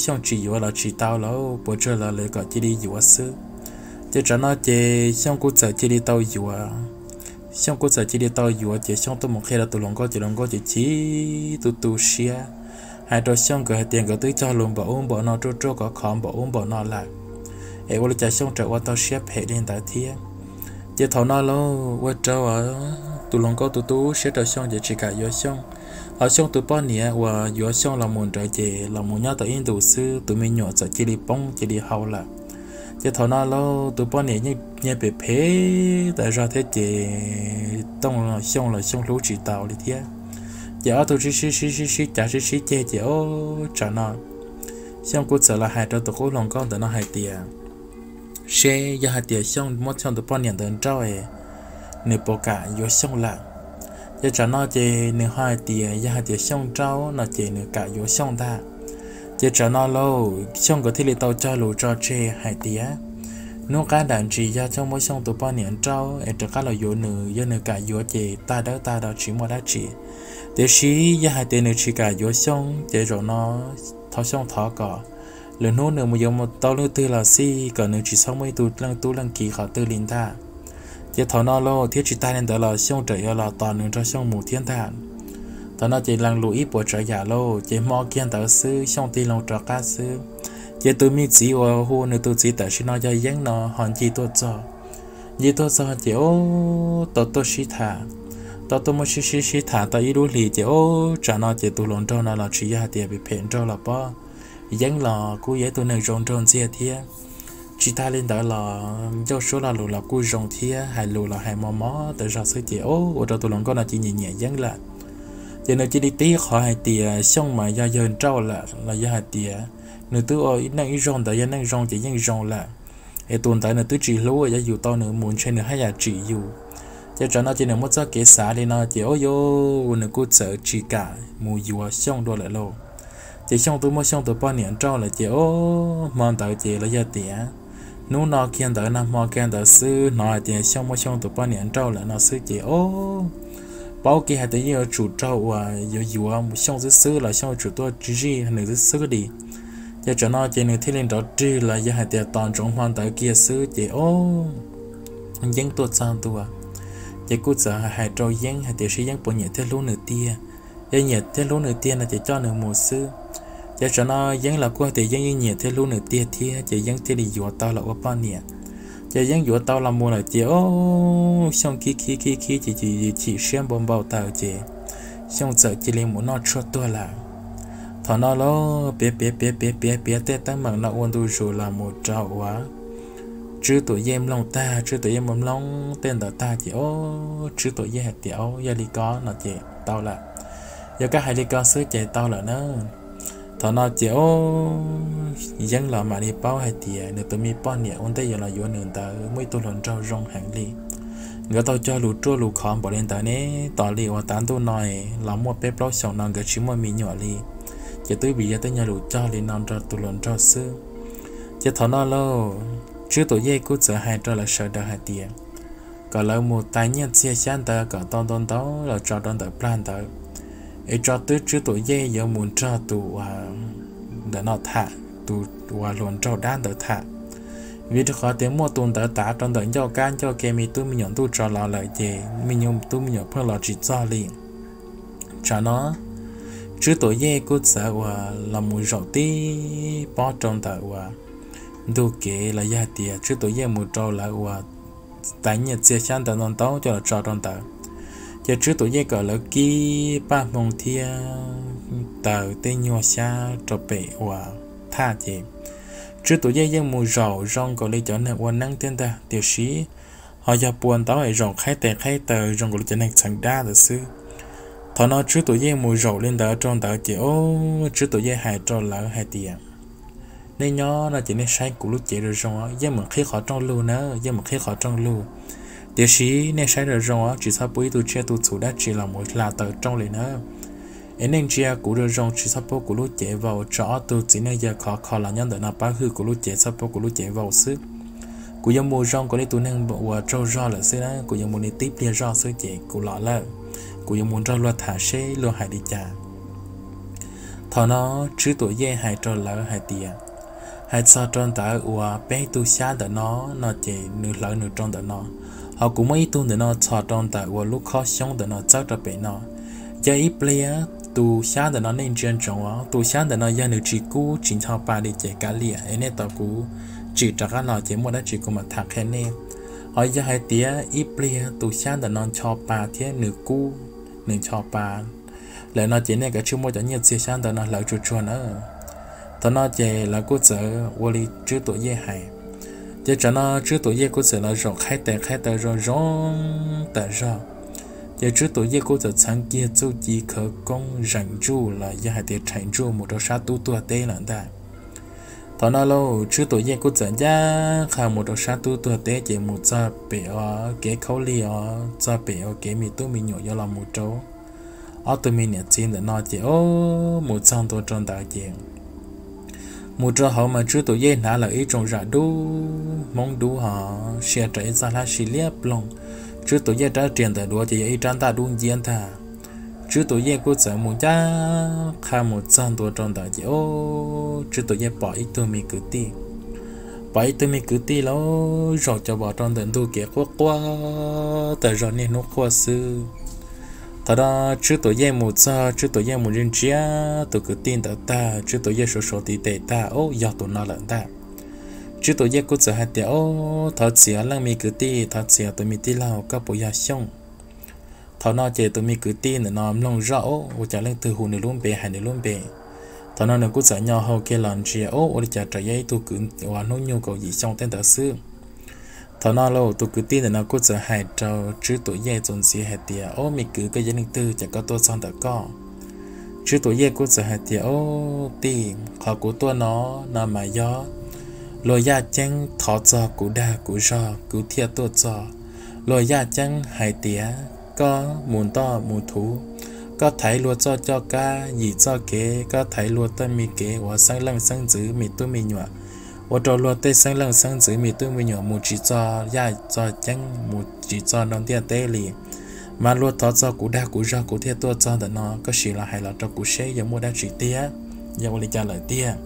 Xyooj tsis yuav los tsis tau lawm, puas tsuaj los lawv kom cia li yuav xwb. Ces tsam no ces Xyooj kuj txawm cia li tau yuav. Xyooj kuj txawm cia li tau yuav ces Xyooj tuaj mus qhia rau tus hluas nkauj ces hluas nkauj ces chim tu tu siab, hais rau Xyooj nkawd hais tias nkawd twb cog lus npaum ub npaum no, ruaj ruaj khov khov npaum ub npaum no lawm, es ua li cas Xyooj rov ua tau siab phem li ntawd thiab. Ces thaum no lauj ua rau tus hluas nkauj tu tu siab rau Xyooj ces tsis kam yuav Xyooj. Ho Xyooj tus poj niam uas yuav Xyooj los mus ntawd ces los mus nyob tau ib ntus xwb tus me nyuam txawm cia li poob cia li hau lawm. Ces thaum no lauj tus poj niam yeej nyiag phem phem tas zog thiab ces Tooj Xyooj los Xyooj hlub tsis tau li thiab. Ces ob tug sib sib sib sib sib cav sib sib ceg ces ob tsam no Xyooj kuj txawm los hais rau tus qub hluas nkauj ntawm no hais tias seb yog hais tias Xyooj muab Xyooj tus poj niam ntawd nrauj es nws puas kam yuav Xyooj lawm. Ces tsam no ces nws ho hais tias yog hais tias Xyooj nrauj no ces nws kam yuav Xyooj ntag. Ces tsam no lauj Xyooj nkawd thiaj li tau cog lus tso tseg hais tias hnub qab nram ntsis yog Xyooj muab Xyooj tus poj niam nrauj es rov qab los yuav nws, yog nws kam yuav ces tag dawb tag do tsis muaj dab tsi. Tiam sis yog hais tias nws tsis kam yuav Xyooj ces zaum no thov Xyooj thov kom lwm hnub nws mus yuav mus tau leej twg los xij kom nws tsis txhob muaj ib tug leej tub leej kiv qhov twg li ntag. Ces thaum no lauj thiab tsis tag li ntawd los Xyooj raws yuav los tos nws nrog Xyooj mus thiab ntag. Thaum no ces lees lus ib puas tsav yam lauj ces hmo kiag ntawd xwb Xyooj tig loo rov qab xwb, ces tus me txiv uas hu nws tus txiv tam sim no yog Yeeb no ho ncig tuaj txog. Ncig tuaj txog ces ub tau tuaj sib tham, tau tuaj muab sib sib sib tham tau ib lub hlis ces ub tsam no ces tus hluas nraug no los tsis yog hais tias phem phem nraug los pob, Yeeb los kuj yog ib tug neeg zoo nraug ntxiag thiab. Tsis tag li ntawd los ncauj suab lo lus los kuj zoo thiab, hais lus los hais mos mos tas zog xwb ces ub ua rau tus hluas nkauj no cia li nyiam nyiam Yeeb lawm. Ces nws cia li tib qhov hais tias Xyooj mas yog yawg nrauj lawm los yog hais tias nws twb ua neej ib zaug ntawd yog neej zoo ces yeej zoo lawm, es tus ntawd nws twb tsis hlub, yog yus tau nws mus ntshe nws haj yam tsim yus. Ces tsam no ces nws muaj txoj kev xav li no ces ub yuav nws kuj txawm tsis kam mus yuav Xyooj dua lawm lauj. Ces Xyooj twb muab Xyooj tus poj niam nrauj lawm ces ub hmo ntawd ces los yog tias hnub no kiag ntawd nag hmo kiag ntawd xwb hnov hais tias Xyooj muab Xyooj tus poj niam nrauj lawm no xwb ces ub paub kiag hais tias yeej yuav tsum raug uas yuav yuav mus Xyooj xwb xwb los Xyooj yuav tsum tuaj zij nws xwb xwb li. Ces tsam no ces nws thiaj li nrov rwg los yog hais tias tos ntsoov hmo ntawd kiag xwb ces ub Yeeb tuaj txog ntua, ces kuj txawm hais rau Yeeb hais tias seb Yeeb puas nyiam thiab hlub nws tiag. Yog nyiam thiab hlub nws tiag no ces coj nws mus xwb. Ces tsam no Yeeb los kuj hais tias Yeeb yeej nyiam thiab hlub nws tiag thiab ces Yeeb thiaj li yuav tau los ua poj niam. Ces Yeeb yuav tau los mus lawm ces ub Xyooj khib khib khib khib ces chim siab npau npau taws ces Xyooj txawm cia li mus noj tshuaj tuag lawm. Thaum no lauj piav piav piav piav piav piav tej teeb meem no ua ntu zus los mus rau uas Tswb Tuam Yej mloog tag, Tswb Tuam Yej mloog mloog tej ntawd tag ces ub Tswb Tuam Yej hais tias ub yog li ko no ces tau lawm, yog koj hais li ko xwb ces tau lawm na. Thaum no ces ub Yeeb los mam li paub hais tias nws tus me poj niam ua ntej yuav los yuav nws ntawd muaj ib tug hluas nraug zoo heev li. Nkawd tau cog lus ruaj lus khov npaum li ntawd ne, tos li uas tav ntuj no los muaj peb plaub xyoos no nkawd tsis muaj me nyuam li. Ces twb vim yog tej nyuag lus cog li no nrog tus hluas nraug xwb. Ces thaum no lauj, Tswb Tuam Yej kuj txawm hais rau lawv sawv daws hais tias kom lawv mus tais nyiaj txiag xyab ntawv kom tau ntau ntau los tso rau ntawm plag ntawd, es tso twb Tswb Tuam Yej yuav mus nrog tus uas ntawm no tham, tus uas hluas nraug dab ntawd tham. Vim rau qhov tias muaj tus ntawd tav rau ntawm ncauj kab ncauj ke me tub me nyuam ntuj tso los lawm ces me nyuam tub me nyuam pheej los tsis txog li. Tsam no Tswb Tuam Yej kuj txawm uas los mus zaum tib pob rau ntawm uas ntug kev los yog hais tias Tswb Tuam Yej mus rau lawv uas tais nyiaj txiag xyab ntawv ntau ntau coj los tso rau ntawd. Ces Tswb Tuam Yej kom lawv kib paj hmoo thiab taws tej nyuag xyab rau pem uas thaj ces Tswb Tuam Yej yeej mus zaum zoo nkaus li cov neeg ua neeb thiab ntag, tiam sis ho yog pua ntaub es zaum qhaib tes qhaib taw zoo nkaus li cov neeg txheev dab ntawd xwb. Thaum no Tswb Tuam Yej mus zaum li ntawd rau ntawd ces ub Tswb Tuam Yej hais rau lawv hais tias nej nyob no ces nej saib kuv lub cev zoo zoo, yeej mus qhib qhov rooj lug na, yeej mus qhib qhov rooj lug. Tiam sis nej saib zoo zoo os, tsis txhob pub ib tug tsiaj tus txhu dab tsi los mus hla taws rooj li na. Es nej ntsia kuv zoo zoo, tsis txhob pub kuv lub cev vau, tso ob tug txiv neej yawg khov kho los nyob ntawm no pab hwj kuv lub cev, txhob pub kuv lub cev vau xwb. Kuv yuav mus zoo nkaus li tus neeg uas tsaug zog lawm xwb na, kuv yuav mus li tib pliag zoj xwb ces kuv los lawm. Kuv yuav mus nrog luag tham seb luag hais li cas. Thaum no Tswb Tuam Yej hais rau lawv hais tias, hais txog rau ntawd uas peb tug xyab ntawm no, no ces nws hlawv nws rau ntawm no, ho kuv muab ib tug ntawm no txhos rau ntawm uas lub khob xyoob ntawm no txawb rau pem no. Yog ib pliag tus xyab ntawm no nej ntsia ntsoov os, tus xyab ntawm no yog nws tsis kub tsis ncho pa li ces kav liam, es nej tos kuv tsim rov qab los ces muaj dab tsi kuv mam tham qhia nej. Ho yog hais tias ib pliag tus xyab ntawm no ncho pa thiab nws kub, nws ncho pa lawm no ces nej kav tsij muab cov nyiaj txiag xyab ntawm no hlawv tsuag tsuag na. Thaum no ces lawv kuj txawm ua li Tswb Tuam Yej hais. Ces tsam no Tswb Tuam Yej kuj txawm los zaum qhaib tes qhaib taw zoo zoo tas zog. Ces Tswb Tuam Yej kuj txawm txheev kiag txuj ci khawv koob zeem ntsuj los yog hais tias rhais ntsuj mus rau sab tub tuag teb lawm ntag. Thaum no lauj, Tswb Tuam Yej kuj txawm ncaj qha mus rau sab tub tuag teb ces mus txog pem uas kev khaub lig os, txog pem uas kev me tub me nyuam yuav los mus rau ob tug me niam txiv ntawm no ces o, mus txog ntua rau ntawd ces mus rau hauv mas Tswb Tuam Yej hnav lawm ib tsoom zam dub hmoob dub hos sia rau ib txoj hlab sib liab ploog. Tswb Tuam Yej rab riam ntawm duav ces yog ib rab ntaj dub nciab ntag. Tswb Tuam Yej kuj txawm mus ncaj qha mus txog ntua rau ntawd ces o, Tswb Tuam Yej pom ib tug me kwv tij, pom ib tug me kwv tij lauj, zaum cov vos rau ntawm ntug kev quaj quaj tas zog niaj hnub quaj xwb. Thaum no Tswb Tuam Yej mus txog, Tswb Tuam Yej mus ntsia ntsia tus kwv tij ntawd tag, Tswb Tuam Yej suav suav tiv tes tag, o, yog tus no lawm ntag. Tswb Tuam Yej kuj txawm hais tias, o, thov txim leej me kwv tij, thov txim tus me tij laug, koj puas yog Xyooj? Thaum no ces tus me kwv tij ntawm no mloog zoj, o, ua cas leej twg hu nws lub npe hais nws lub npe. Thaum no nws kuj txawm nyo hau kiag los ntsia, o, ua li cas raws yog ib tug kwv uas hnub nyoog kaum yim xyoo tej ntawd xwb. Thaum no lauj, tus kwv tij ntawm no kuj txawm hais rau Tswb Tuam Yej txuas ntxiv hais tias, o, me kwv, koj yog leej twg, cas koj tuaj txog ntawm koj? Tswb Tuam Yej kuj txawm hais tias, o, tij, qhov kuv tuaj no, no mas yog luag yaj ceeb thov txog kuv dag kuv zog kuv thiaj tuaj txog. Luag yaj ceeb hais tias koj mus ntoj mus thuv, koj thaiv luag txoj coj kab yim txoj kev, koj thaiv luag tej me kev uas xeeb leej xeeb ntxwv me tub me nyuam, ua rau luag tej xeeb leej xeeb ntxwv me tub me nyuam mus tsis txog yaj txog ceeb, mus tsis txog nrog ntiaj teb li. Mas luag thov txog kuv dag kuv zog kuv thiaj tuaj txog ntawm no, koj sim los hais los rau kuv seb yog muaj dab tsi tiag, yog ua li cas lawm tiag.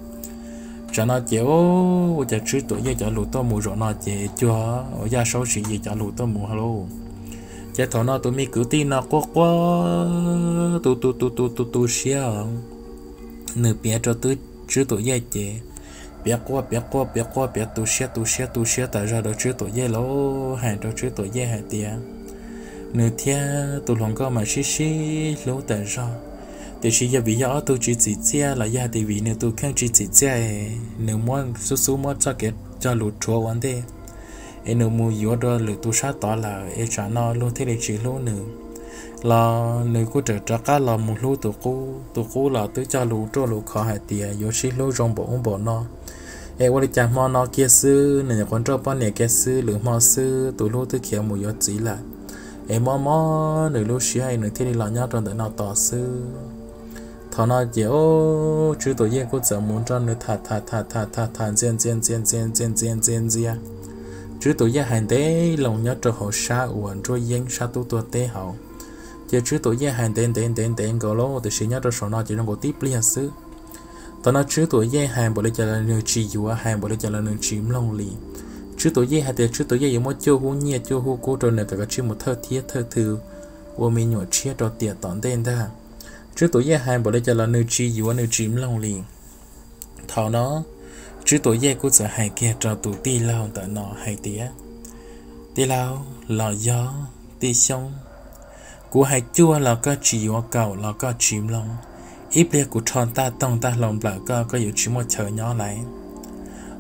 Tsam no ces ua cas Tswb Tuam Yej cov lus tuaj mus zaum no ces cuag ua Yaj Saub Siv Yis cov lus tuaj mus lauj. Ces thaum no tus me kwv tij no quaj quaj tu tu tu tu tu tu siab os, nws piav rau Tswb Tuam Yej ces piav quaj piav quaj piav quaj piav tu siab tu siab tu siab tas zog rau Tswb Tuam Yej lauj, hais rau Tswb Tuam Yej hais tias nws thiab tus hluas nkauj mas sib sib hlub tas zog, tiam sis yog vim yog ob tug tsis txim txiaj los yog hais tias vim nws tus kheej tsis txim txiaj, nws muab xub xub muab txoj kev cog lus rhuav ua ntej, es nws mus yuav dua lwm tus sab tod lawm, es tsam no luag thiaj li tsis hlub nws. Los nws kuj rov rov qab los mus hlub tus qub, tus qub los twb cog lus ruaj lus khov hais tias yuav sib hlub zoo npaum ub npaum no, es ua li cas hmo no kiag xwb nws nyuam qhuav nrauj poj niam kiag xwb, lwm hmo xwb tus hlub twb khiav mus yuav txiv lawm, es mob mob nws lub siab nws thiaj li los nyob rau ntawm no tos xwb. Thaum no ces Tswb Tuam Yej kuj txawm mus nrog nws tham tham tham tham tham tham ntxias ntxias ntxias ntxias ntxias ntxias ntxias ntxias. Tswb Tuam Yej hais ntev loo nyob rau hauv sab uas nruab yeeb sab tub tuag teb hauv. Ces Tswb Tuam Yej hais ntev ntev ntev ntev nkaus lauj, tiam sis nyob rau saum no ces zoo nkaus tib pliag xwb. Thaum no Tswb Tuam Yej hais npaum li cas los nws tsis yuav, hais npaum li cas los nws tsis mloog li. Tswb Tuam Yej hais tias Tswb Tuam Yej yuav muab cuaj hub nyiaj cuaj hub kub rau nws kom kav tsij mus thawj thiab thawj thw ua me nyuam tshiab rau tiam tom ntej ntag. Tswb Tuam Yej hais npaum li cas los nws tsis yuav nws tsis mloog li. Thaum no Tswb Tuam Yej kuj txawm hais kiag rau tus tij laug ntawm no hais tias, tij laug los yog tij Xyoob, kuv hais cuaj los koj tsis yuav, kaum los koj tsis mloog, ib pliag kuv rho ntaj toog ntaj hlau nplawm koj, koj yuav tsis muaj chaw nyob lawm.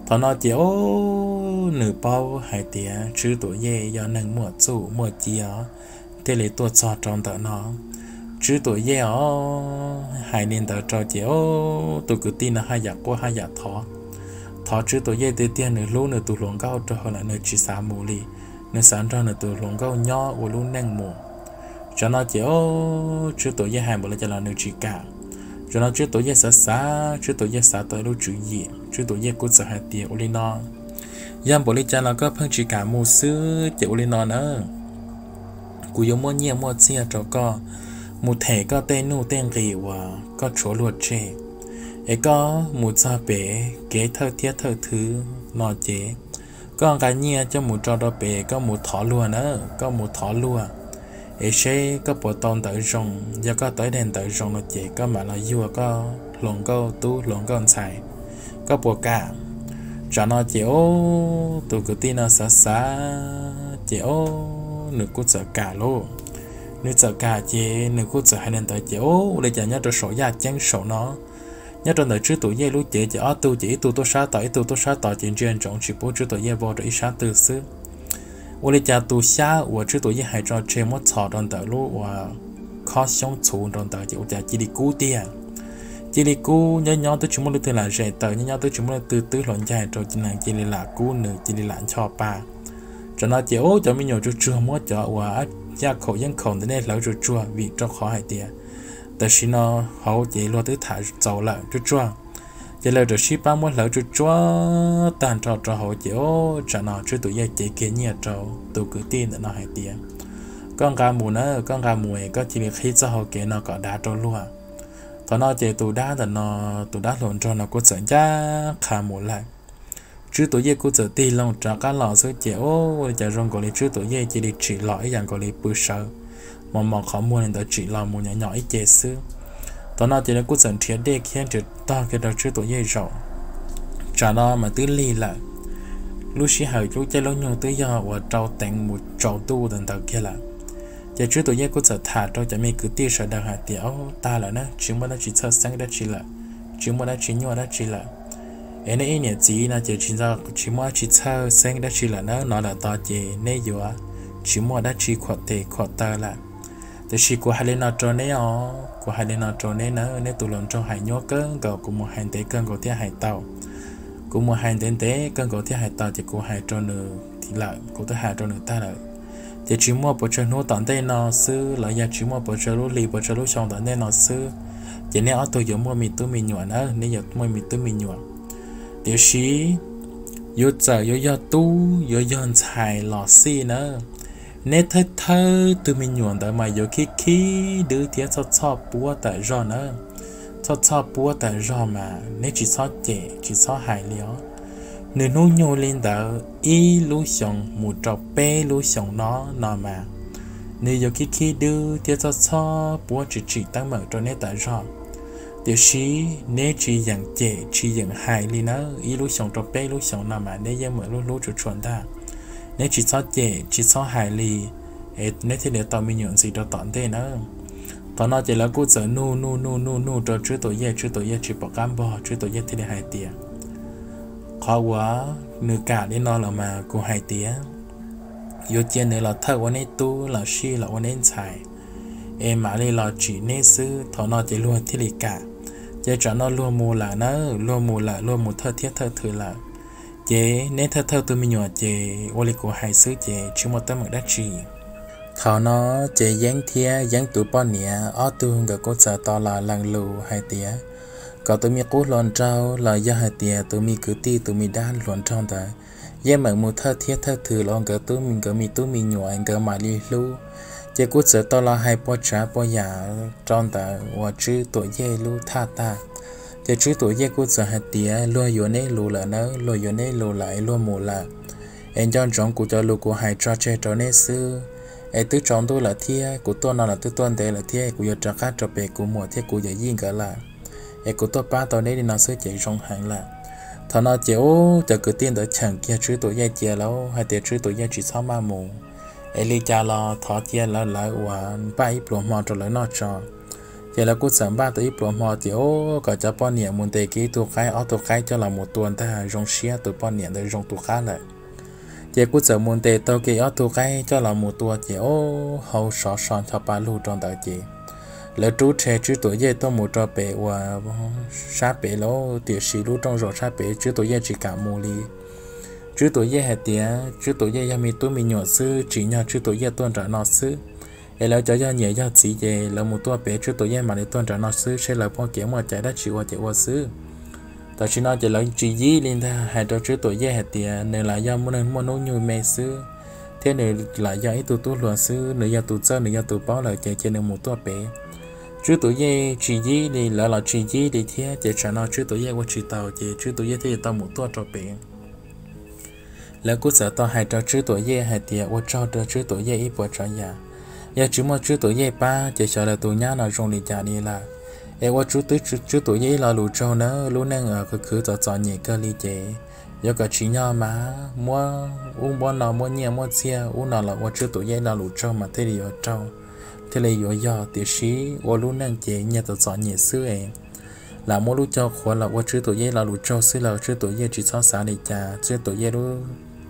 Thaum no ces o, nws paub hais tias Tswb Tuam Yej yog neeg muaj txuj muaj ci os, thiaj li tuaj txog rau ntawm no. Tswb Tuam Yej os, hais li ntawd rau ces o, tus kwv tij no haj yam quaj haj yam thov, thov Tswb Tuam Yej tiag tiag, nws hlub nws tus hluas nkauj rau hauv lawm nws tsis xav mus li. nws xav nrog nws tus hluas nkauj nyob ua lub neej mus. Tsam no ces ob, Tswb Tuam Yej hais npaum li cas los nws tsis kam. Tsam no Tswb Tuam Yej xav xav, Tswb Tuam Yej xav tau ib lub tswv yim, Tswb Tuam Yej kuj txawm hais tias, Ua li no, yog npaum li cas los koj pheej tsis kam mus xwb ces ua li no na, kuv yuav muab nyiaj muab txiaj rau koj mus them koj tej nuj tej nqis uas koj tshuav luag tseg, es koj mus txog pem kev thawj thiab thawj thwv no ces koj nqa nyiaj coj mus tso rau pem, koj mus thov luag na, koj mus thov luag, es seb koj puas tau ntawv zoo. Yog koj tau ib daim ntawv zoo no ces koj mam los yuag koj hluas nkauj tub hluas nkauj ntxhais, koj puas kam? Tsam no ces ob, tus kwv tij no xav xav ces ob, nws kuj txawm kam lauj. Nws txawm kam ces nws kuj txawm hais li ntawd ces ob, ua li cas nyob rau saum yaj ceeb saum no, nyob rau ntawm Tswb Tuam Yej lub cev ces ob tug ces ib tug tuaj sab tod ib tug tuaj sab tod ces ntsia ntsoov tsis pub Tswb Tuam Yej vau rau ib sab twg xwb. Ua li cas tus xyab uas Tswb Tuam Yej hais tso tseg muab txhos rau ntawm lub uas khob xyoob txhuv rau ntawd ces ua cas cia li kub tiag. Cia li kub, nyob nyob twb tsis muaj leej twg lam zes taws, nyob nyob twb tsis muaj leej twg twb hluas ncaig rau, cia li lam kub nws cia li lam ncho pa. Tsam no ces ob, cov me nyuam tsuag tsuag muab cov uas yaj khaum yeeb khaum ntawm nej hlawv tsuag tsuag vim rau qhov hais tias tam sim no hauv ces luag twb tham txaus lawm tsuag tsuag. Ces lawv rov sib pab muab hlawv tsuag tsuag tag nrho rau hauv ces ob, tsam no Tswb Tuam Yej cev kiag nyiaj rau tus kwv tij ntawm no hais tias, Koj nqa mus na, koj nqa mus es koj cia li qhib txoj hau kev no kom dav rau luag. Thaum no ces tus dab ntawm no, tus dab hluas nraug no kuj txawm ncaj qha mus lawm. Tswb Tuam Yej kuj txawm tig loo rov qab los xwb ces ua li cas zoo nkaus li Tswb Tuam Yej cia li tsim los ib yam nkaus li pw sawv mos mos qhov muag li ntawd, tsim los mus nyom nyom ib ce xwb. Thaum no ces lawv kuj txawm nrhiav dej khiab nrhiav tog kiag rau Tswb Tuam Yej zaum. Tsam no mas twb lig lawm, lub sij hawm lub caij lub nyoog twb yog uas rau teev mus tsaus ntuj ntawd kiag lawm. Ces Tswb Tuam Yej kuj txawm tham rau cov me kwv tij sawv daws hais tias, Ob, tag lawm na, tsis muaj dab tsi txhawj xeeb dab tsi lawm, tsis muaj dab tsi nyuaj dab tsi lawm. Es neb ib niam txiv no ces tsis, tsis muaj dab tsi txhawj xeeb dab tsi lawm na, no lawm tod ces neb yuav tsis muaj dab tsi khuam tes khuam taw lawm. Tiam sis kuv hais li no rau neb os, kuv hais li no rau neb na, neb tus hluas nraug hais nyuaj kawg nkaus, kuv mus hais ntev kawg nkaus thiaj hais tau. Kuv mus hais ntev ntev kawg nkaus thiaj hais tau ces kuv hais rau nws lawm, kuv twb hais rau nws tag lawm. Ces tsis muaj puas tsawg hnub tom ntej no xwb los yog tsis muaj puas tsawg lub hli puas tsawg lub xyoo tom ntej no xwb, ces neb ob tug yuav muaj me tub me nyuam na, neb yuav muaj me tub me nyuam. Tiam sis yuav txawm yuav yog tub yuav yog ntxhais los xij na, neb thawj thawj tug me nyuam ntawd mas yuav khib khib dwb thiab txhoj txhoj puab tawm zog na. Txhoj txhoj puab tawm zog mas neb tsis txhob cem tsis txhob hais li os. Nws hnub nyoog li ntawd ib lub xyoos mus rau peb lub xyoos no no mas nws yuav khib khib dwb thiab txhoj txhoj puab tsis tsim teeb meem rau neb tawm zog. Tiam sis neb tsis yeem cem tsis yeem hais li na, ib lub xyoos rau peb lub xyoos no mas neb yeej meem hlub hlub tshua tshua ntag. Neb tsis txhob cem tsis txhob hais li, es neb thiaj li tau me nyuam ntxiv rau tom ntej na. Thaum no ces lawv kuj txawm nug nug nug nug nug rau Tswb Tuam Yej, Tswb Tuam Yej tsis pom qab npog, Tswb Tuam Yej thiaj li hais tias, Qhov uas nws kam li no los mas kuv hais tias yuav cia nws los thawj ua neb tub los sis los ua neb ntxhais, es mam li los tsim neb xwb. Thaum no ces luag thiaj li kam. Ces tsam no luag mus lawm na, luag mus lawm, luag mus thawj thiab thawj thwv lawm. Ces neb thawj thawj tug me nyuam ces ua li kuv hais xwb ces tsis muaj teeb meem dab tsi. Thaum no ces Yeeb thiab Yeeb tus poj niam ob tug nkawd kuj txawm tau los lees lus hais tias kom tus me qub hluas nraug los yog hais tias tus me kwv tij tus me dab hluas nraug ntawd yeej meem mus thawj thiab thawj thwv los nkawd tub, nkawd me tub me nyuam nkawd mam li hlub. Ces kuj txawm tau los hais puas tsav puas yam rau ntawm uas Tswb Tuam Yej lub thaj tag. Ces Tswb Tuam Yej kuj txawm hais tias luag yuav neb lus lawm na, luag yuav neb lus lawm es luag mus lawm. Es nco ntsoov kuv cov lus kuv hais tso tseg rau neb xwb. Es twb tsaus ntuj lawm thiab, kuv tuaj no los twb tuaj ntev lawm thiab, kuv yuav rov qab rau pem kuv muam thiab kuv yawm yij nkawd lawm. Es kuv tuaj pab tau neb li no xwb ces zoo heev lawm. Thaum no ces ub, cov kwv tij ntawd cheem kiag Tswb Tuam Yej cia lawm hais tias Tswb Tuam Yej tsis txhob maj mus, es li cas los thov cia lawv, lawv uas npaj ib pluas hmo rau lawv noj tso. Ces lawv kuj txawm npaj tau ib pluas hmo ces ub, kom cov poj niam mus ntes kiag ib tug qaib ob tug qaib coj los mus tua ntag, zoo siab tus poj niam ntawd zoo tus qab lawm. Ces kuj txawm mus ntes tau kiag ob tug qaib coj los mus tua ces ub, hau sov so ncho pa lug rau ntawd ces lawv rub rhe Tswb Tuam Yej tuaj mus rau pem uas sab pem lawm, tiam sis lub rooj zaum sab pem Tswb Tuam Yej tsis kam mus li. Tswb Tuam Yej hais tias Tswb Tuam Yej yog me tub me nyuam xwb, tsim nyog Tswb Tuam Yej tuaj nram no xwb, es lawv cov yog niam yog txiv ces lawv mus tuaj pem, Tswb Tuam Yej mam li tuaj nram no xwb, seb lawv pom kev muaj cai dab tsi ua ces ua xwb. Tam sim no ces lawv tsis yib li ntag, hais rau Tswb Tuam Yej hais tias nws lam yog neeg muaj hnub nyoog me xwb, thiab nws lam yog ib tug tub hluas xwb, nws yog tus txawj, nws yog tus paub lawm ces cia nws mus tuaj pem. Tswb Tuam Yej tsis yib li, lawv los tsis yib li thiab, ces tsam no Tswb Tuam Yej ua tsis tau ces Tswb Tuam Yej thiaj li tau mus tuaj rau pem. Lawv kuj txawm tau hais rau Tswb Tuam Yej hais tias ua tsaug rau Tswb Tuam Yej ib puas tsav yam, yog tsis muaj Tswb Tuam Yej pab ces xyov lawv tus nyab no zoo li cas li lawm. Es ua tsuj twb Tswb Tuam Yej ib lo lus tsaug na, lub neej khwv khwv txom txom nyem kawg li ces yuav kom tsim nyog mas muab ub muab no, muab nyiaj muab txiaj ub no los ua Tswb Tuam Yej ib lo lus tsaug mas thiaj li yuav raug, thiaj li yuav yog. Tiam sis ua lub neej ces nyiaj txom txom nyem xwb es lam muab lub caug qhuav los ua Tswb Tuam Yej ib lo lus tsaug xwb los Tswb Tuam Yej tsis txhob xav li cas, Tswb Tuam Yej lub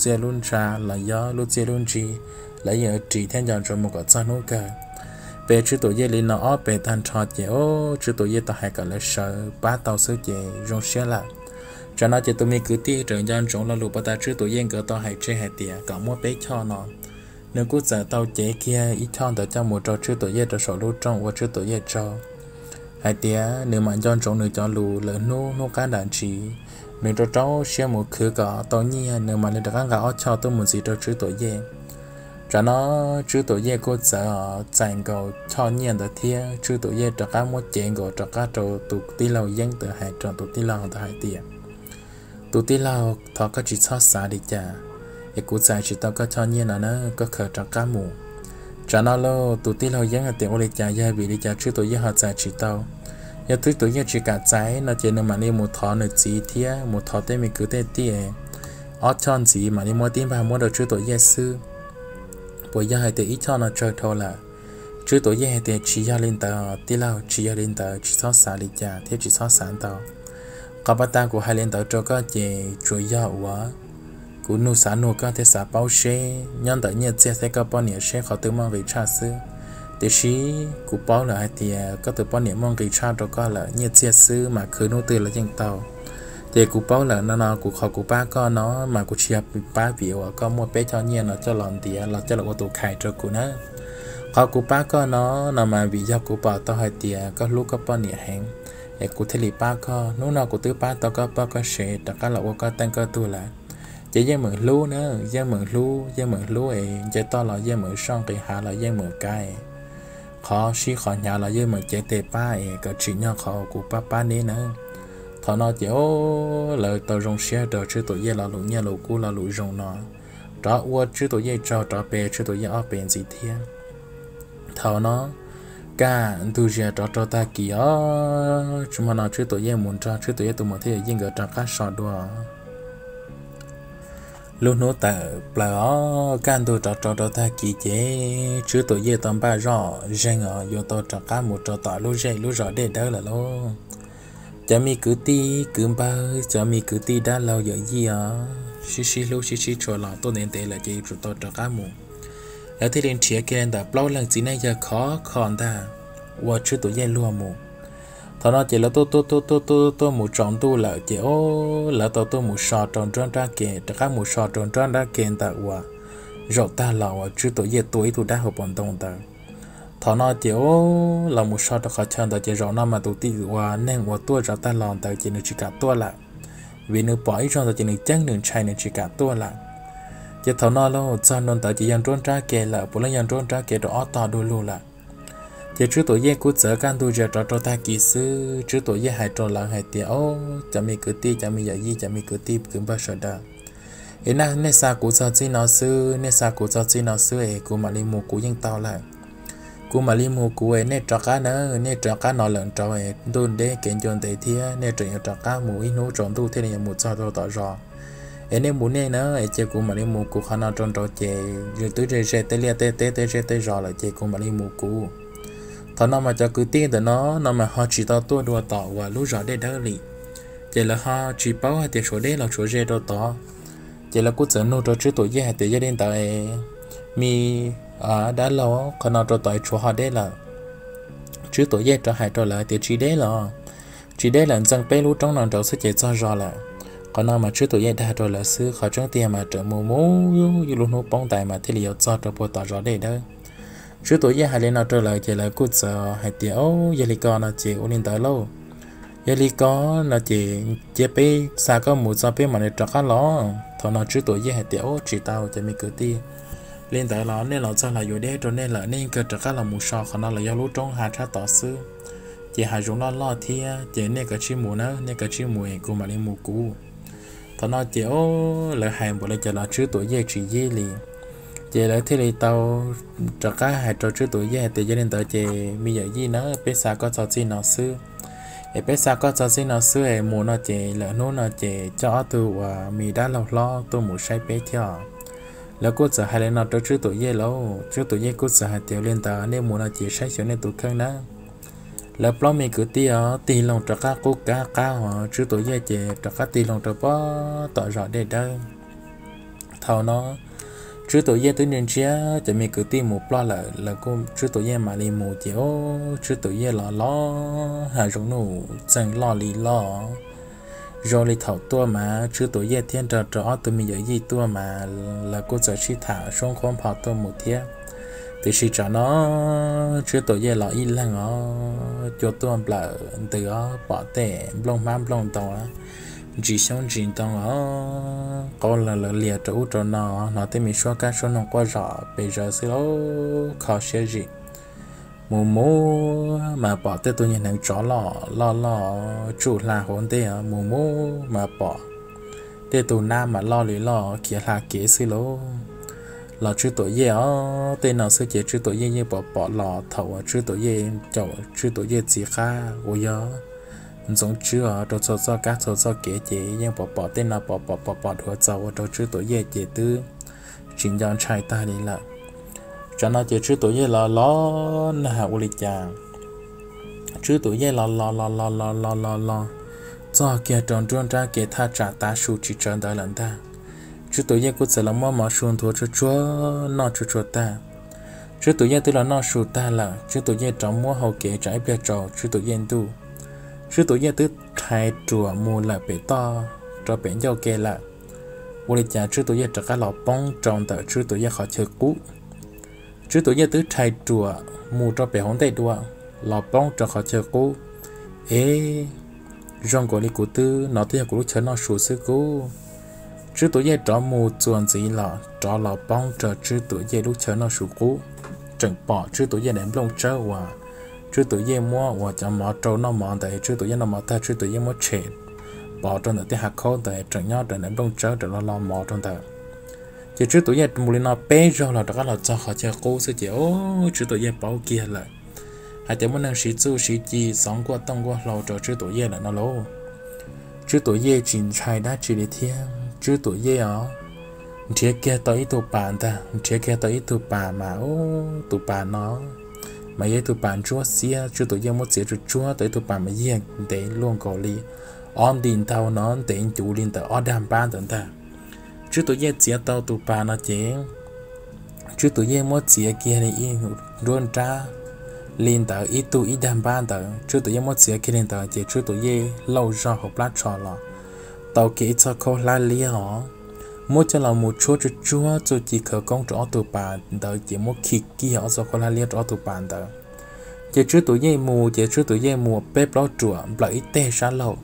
txiaj lub ntsa los yog lub txiaj lub ntsig lawv yeej yuav ris thiab nco ntsoov mus kom txog hnub kawg. Pem Tswb Tuam Yej li no ob pem tag nrho ces o, Tswb Tuam Yej tau hais kom lawv sawv pab tau xwb ces zoo siab lawm. Tsam no ces tus me kwv tij raws nco ntsoov lo lus puag ta Tswb Tuam Yej nkawd tau hais tseg hais tias kom muab peb choj no, nws kuj txawm tau cev kiag ib choj ntawd coj mus rau Tswb Tuam Yej rau saum lub rooj ua Tswb Tuam Yej tsaug hais tias nws mam nco ntsoov nws cov lus lawm, hnub hnub qab nram ntsis nws rau rau siab mus khwv kom tau nyiaj, nws mam li rov qab nqa ob choj tuaj mus ntxiv rau Tswb Tuam Yej. Tsam no Tswb Tuam Yej kuj txawm txais nkaus choj nyiaj ntawd thiab Tswb Tuam Yej rov qab muab cev nkaus rov qab rau tus tij laug Yeeb ntawd, hais rau tus tij laug ntawd hais tias, tus tij laug, thov koj tsis txhob xav li cas, es kuv txais tsis tau koj choj nyiaj no na, koj khaws rov qab mus. Tsam no lauj, tus tij laug Yeeb hais tias ua li cas, yog vim li cas Tswb Tuam Yej ho txais tsis tau? Yog Tswb Tuam Yej tsis kam txais no ces nws mam li mus thov nws txiv thiab mus thov tej me kwv tej tij ob choj ntxiv mam li muab tib npag muab rau Tswb Tuam Yej xwb. Puas yog hais tias ib choj no tsawg dhau lawm? Tswb Tuam Yej hais tias tsis yog li ntawd tij laug, tsis yog li ntawd, tsis txhob xav li cas thiab tsis txhob xav ntau. Qhov puag ta kuv hais li ntawd rau koj ces tsuas yog uas kuv nug xav nug koj thiab xav paub seb nyob ntawm nyiaj txiag thiab koj poj niam seb qhov twg muaj nqis tshaj xwb. Tiam sis kuv paub lawm hais tias koj tus poj niam muaj nqis tshaj rau koj lawm, nyiaj txiag xwb mas khwv hnub twg los yeej tau. Ces kuv paub lawm no no kuv, qhov kuv pab koj no mas kuv tsis yog pab vim uas koj muaj peb choj nyiaj no coj los ntiav los coj los ua tus khais rau kuv na. Qhov kuv pab koj no, no mas vim yog kuv pom tau hais tias koj hlub koj poj niam heev, es kuv thiaj li pab koj. Hnub no kuv twb pab tau koj poj koj sev rov qab los ua koj teej koj tug lawm, ces yeej meem hlub na, yeej meem hlub, yeej meem hlub es nce toj los yeej meem soj, nqis hav los yeej meem kav, qhov sib qhov hnyav los yeej meem cev tes pab es kom tsim nyog qhov kuv pab pab neb na. Thaum no ces o, lawv tau zoo siab rau Tswb Tuam Yej lo lus nyiaj lus kub lo lus zoo no, rov ua Tswb Tuam Yej tsaug rov pe Tswb Tuam Yej ob pe ntxiv thiab. Thaum no kaj ntug zia rov rau tag kis os, tsis hmo no Tswb Tuam Yej mus nrog Tswb Tuam Yej tus muam thiab yawm yij nkawd rov qab so dua. Lub hnub tawm plaws os, kaj ntug rov rau rau tag kis ces Tswb Tuam Yej tau npaj zoj zeeg os, yuav tau rov qab mus rau tom lub zej lub zos Dej Dawb lawm lauj. Cov me kwv tij kwv npawg, cov me kwv tij dab laug yawm yij os, sib sib hlub sib sib tshua los tuaj ntev ntev lawm ces yuav tsum tau rov qab mus. Lawv thiaj li nrhiav kiag ntawm plaub leeg txiv neej yawg khov kho ntag ua Tswb Tuam Yej luag mus. Thaum no ces lawv tuaj tuaj tuaj tuaj tuaj tuaj mus tsaus ntuj lawm ces o, lawv tau tuaj mus so rau nruab nrab ke, rov qab mus so rau nruab nrab ke ntawm uas zaum tag los uas Tswb Tuam Yej tua ib tug dab hauv paus ntoo ntawd. Thaum no ces o, los mus so rau qhov chaw ntawd ces zaum no mas tus tij uas neeg uas tuaj zaum tag los ntawd ces nws tsis kam tuaj lawm, vim nws pom ib zaug ntawd ces nws ceeb nws ntshai nws tsis kam tuaj lawm. Ces thaum no los txog ntua ntawd ces yog nruab nrab ke lawm, puav leej yog nruab nrab ke rau ob tog du lug lawm. Ces Tswb Tuam Yej kuj txawm kaj ntug zia rov rau tag kis xwb, Tswb Tuam Yej hais rau lawv hais tias, o, cov me kwv tij, cov me yawm yij, cov me kwv tij kwv npawg sawv daws, es nej xa kuv txog txij no xwb, nej xa kuv txog txij no xwb es kuv mam li mus kuv yeej tau lawm. Kuv mam li mus kuv es nej rov qab na, nej rov qab no lawm nraud es ntuj deb kev ncua ntev thiab nej tseem yuav rov qab mus ib hnub tsaus ntuj thiaj li yuav mus txog rau tom zos. Es nej mus nej na, es cia kuv mam li mus kuv, qhov no rau nraud ces yus twb ze ze tej liaj tej teb tej zej tej zos lawm ces kuv mam li mus kuv. Thaum no mas cov kwv tij ntawm no, no mas ho tsis tau tuaj dua tom uas lub zos Dej Dawb li, ces lawv ho tsis paub hais tias tshuav deb los tshuav ze rau tod. Ces lawv kuj txawm nug rau Tswb Tuam Yej hais tias, yog li ntawd, me dab laug, qhov no rau tod tshuav ho deb lawm? Tswb Tuam Yej rov hais rau lawv tias, tsis deb los, tsis deb lawm, ntxeev peb lub roob no nraud xwb ces txog zos lawm. Qhov no mas Tswb Tuam Yej dag rau lawv xwb, qhov tseeb tiag mas raws mus mus ib lub hnub poob ntais mas thiaj li yuav txog rau puag tom zos dej dawb. Tswb Tuam Yej hais li no rau lawv ces lawv kuj txawm hais tias, Au, yog li ko no ces ua li ntawd lauj. Yog li ko no ces cia peb xa koj mus txog peb mam li rov qab los. Thaum no Tswb Tuam Yej hais tias, Au, tsis tau cov me kwv tij, li ntawd los nej los txog los yuav deb rau nej lawm, nej yeej kawg rov qab los mus so, qhov no los yog lub roob hav tshab tod xwb, ces hav zoov loj loj thiab, ces nej kav tsij mus nawb, nej kav tsij mus es kuv mam li mus kuv. Thaum no ces, o, lawv hais npaum li cas los Tswb Tuam Yej tsis yib li. Ces lawv thiaj li tau rov qab hais rau Tswb Tuam Yej hais tias, Yog li ntawd ces me yawm yij na, peb xa koj txog txij no xwb, es peb xa koj txog txij no xwb es mus no ces lwm hnub no ces coj ob tug uas me dab laug hlob tuaj mus saib peb thiab. Lawv kuj txawm hais li no rau Tswb Tuam Yej lauj. Tswb Tuam Yej kuj txawm hais tias, Li ntawd nej mus no ces saib xyuas nej tus kheej nawb. Lawv plaub me kwv tij os tig loo rov qab qub kab qab os, Tswb Tuam Yej ces rov qab tig loo rau puag tom zos dej dawb. Thaum no Tswb Tuam Yej twb ntsia ntsia cov me kwv tij mus ploj lawm, lawv kuj, Tswb Tuam Yej mam li mus ces, o, Tswb Tuam Yej los los hav zoov nuj txeeg loj li loj. Zoo li thaum tuaj mas Tswb Tuam Yej thiab nrog rau ob tug me yawm yij tuaj mas lawv kuj txawm sib tham sub nqhuab npho tuaj mus thiab. Tiam sis tsam no Tswb Tuam Yej los ib leeg os, cua tuaj nplawm ntws os, pom tej nplooj hmab nplooj ntoo, ntsis xyoob ntsis ntoo os, qau lawv lias rau ub rau no, hnov tej me suab kab suab noog quaj zom pes zaws xwb lauj, kho siab zim. Mus mus mas pom tej tug nyuag hneev tsov loj loj loj tsuj hla hauv ntej, mus mus mas pom tej tug nab mas loj li loj khiav hla kev xwb lauj. Los Tswb Tuam Yej os, tej no xwb ces Tswb Tuam Yej yeej pom pom los thaum uas Tswb Tuam Yej caum Tswb Tuam Yej txiv qab uas yog Ntxoov Tswb os rau txhua txoj kab txhua txoj kev ces yeej pom pom tej no, pom pom pom pom dhuav txaus ua rau Tswb Tuam Yej ces twb tsis nco ntshai tag li lawm. Tsam no ces Tswb Tuam Yej los los nag ua li cas, Tswb Tuam Yej los los los los los los los los txog kiag rau nruab nrab kev thaj tsam tav su tsis tsawv ntawd lawm ntag. Tswb Tuam Yej kuj txawm los muab mov su nthuav tsuag tsuag noj tsuag tsuag tag. Tswb Tuam Yej twb los noj su tag lawm, Tswb Tuam Yej rov muab hau kev tsam ib pliag tsaus Tswb Tuam Yej ntuj. Tswb Tuam Yej twb rhais ruam mus lawm pem toj rau pem ncauj ke lawm. Ua li cas Tswb Tuam Yej rov qab los poob rau ntawm Tswb Tuam Yej qhov chaw qub. Tswb Tuam Yej twb rhais ruam mus rau pem hauv ntej dua, los poob rau qhov chaw qub. Ev, zoo nkaus li kuv twb, no twb yog kuv lub chaw noj su xwb kuv. Tswb Tuam Yej rov mus txuas ntxiv los rov los poob rau Tswb Tuam Yej lub chaw noj su qub. Tseem pom Tswb Tuam Yej daim nplooj tsawb uas Tswb Tuam Yej muab uas cov mov rau noj mov ntawd, Tswb Tuam Yej noj mov tag Tswb Tuam Yej muab tshem pov rau ntawm tej hav khaub ntawd, tseem nyob rau daim nplooj tsawb rau los lo mov rau ntawd. Ces Tswb Tuam Yej mus li no peb zaug los rov qab los txog qhov chaw qub xwb ces, o, Tswb Tuam Yej paub kiag lawm hais tias muaj neeg siv txuj siv ci xov nkuaj tooj nkuaj hlau rau Tswb Tuam Yej lawm no lauj. Tswb Tuam Yej tsis ntshai dab tsi li thiab, Tswb Tuam Yej os, nrhiav kiag tau ib tug pas ntag, nrhiav kiag tau ib tug pas mas, o, tus pas no mas yog ib tug pas ntsuab xiab, Tswb Tuam Yej muab txiav tsuag tsuag tau ib tug pas mas yog ntev luaj nkaus li ob nti ntau no, ntev ncuv li ntawm ob dag npab ntawd ntag. Tswb Tuam Yej txiav tau tus pas no ces Tswb Tuam Yej muab txiav kiag li ib nruab nrab li ntawd ib tug ib dag npab ntawd, Tswb Tuam Yej muab txiav kiag li ntawd ces Tswb Tuam Yej lauj zog hauv plab tsho los tau kiag ib txoj khaub hlab liab os, muab coj los mus tshuab tsuag tsuag txuj ci khawv koob rau ob tug pas ntawd ces muab khi kiag ob txoj khaub hlab liab rau ob tug pas ntawd. Ces Tswb Tuam Yej mus ces Tswb Tuam Yej mus peb plaub ruam nplawm ib teg sab laug,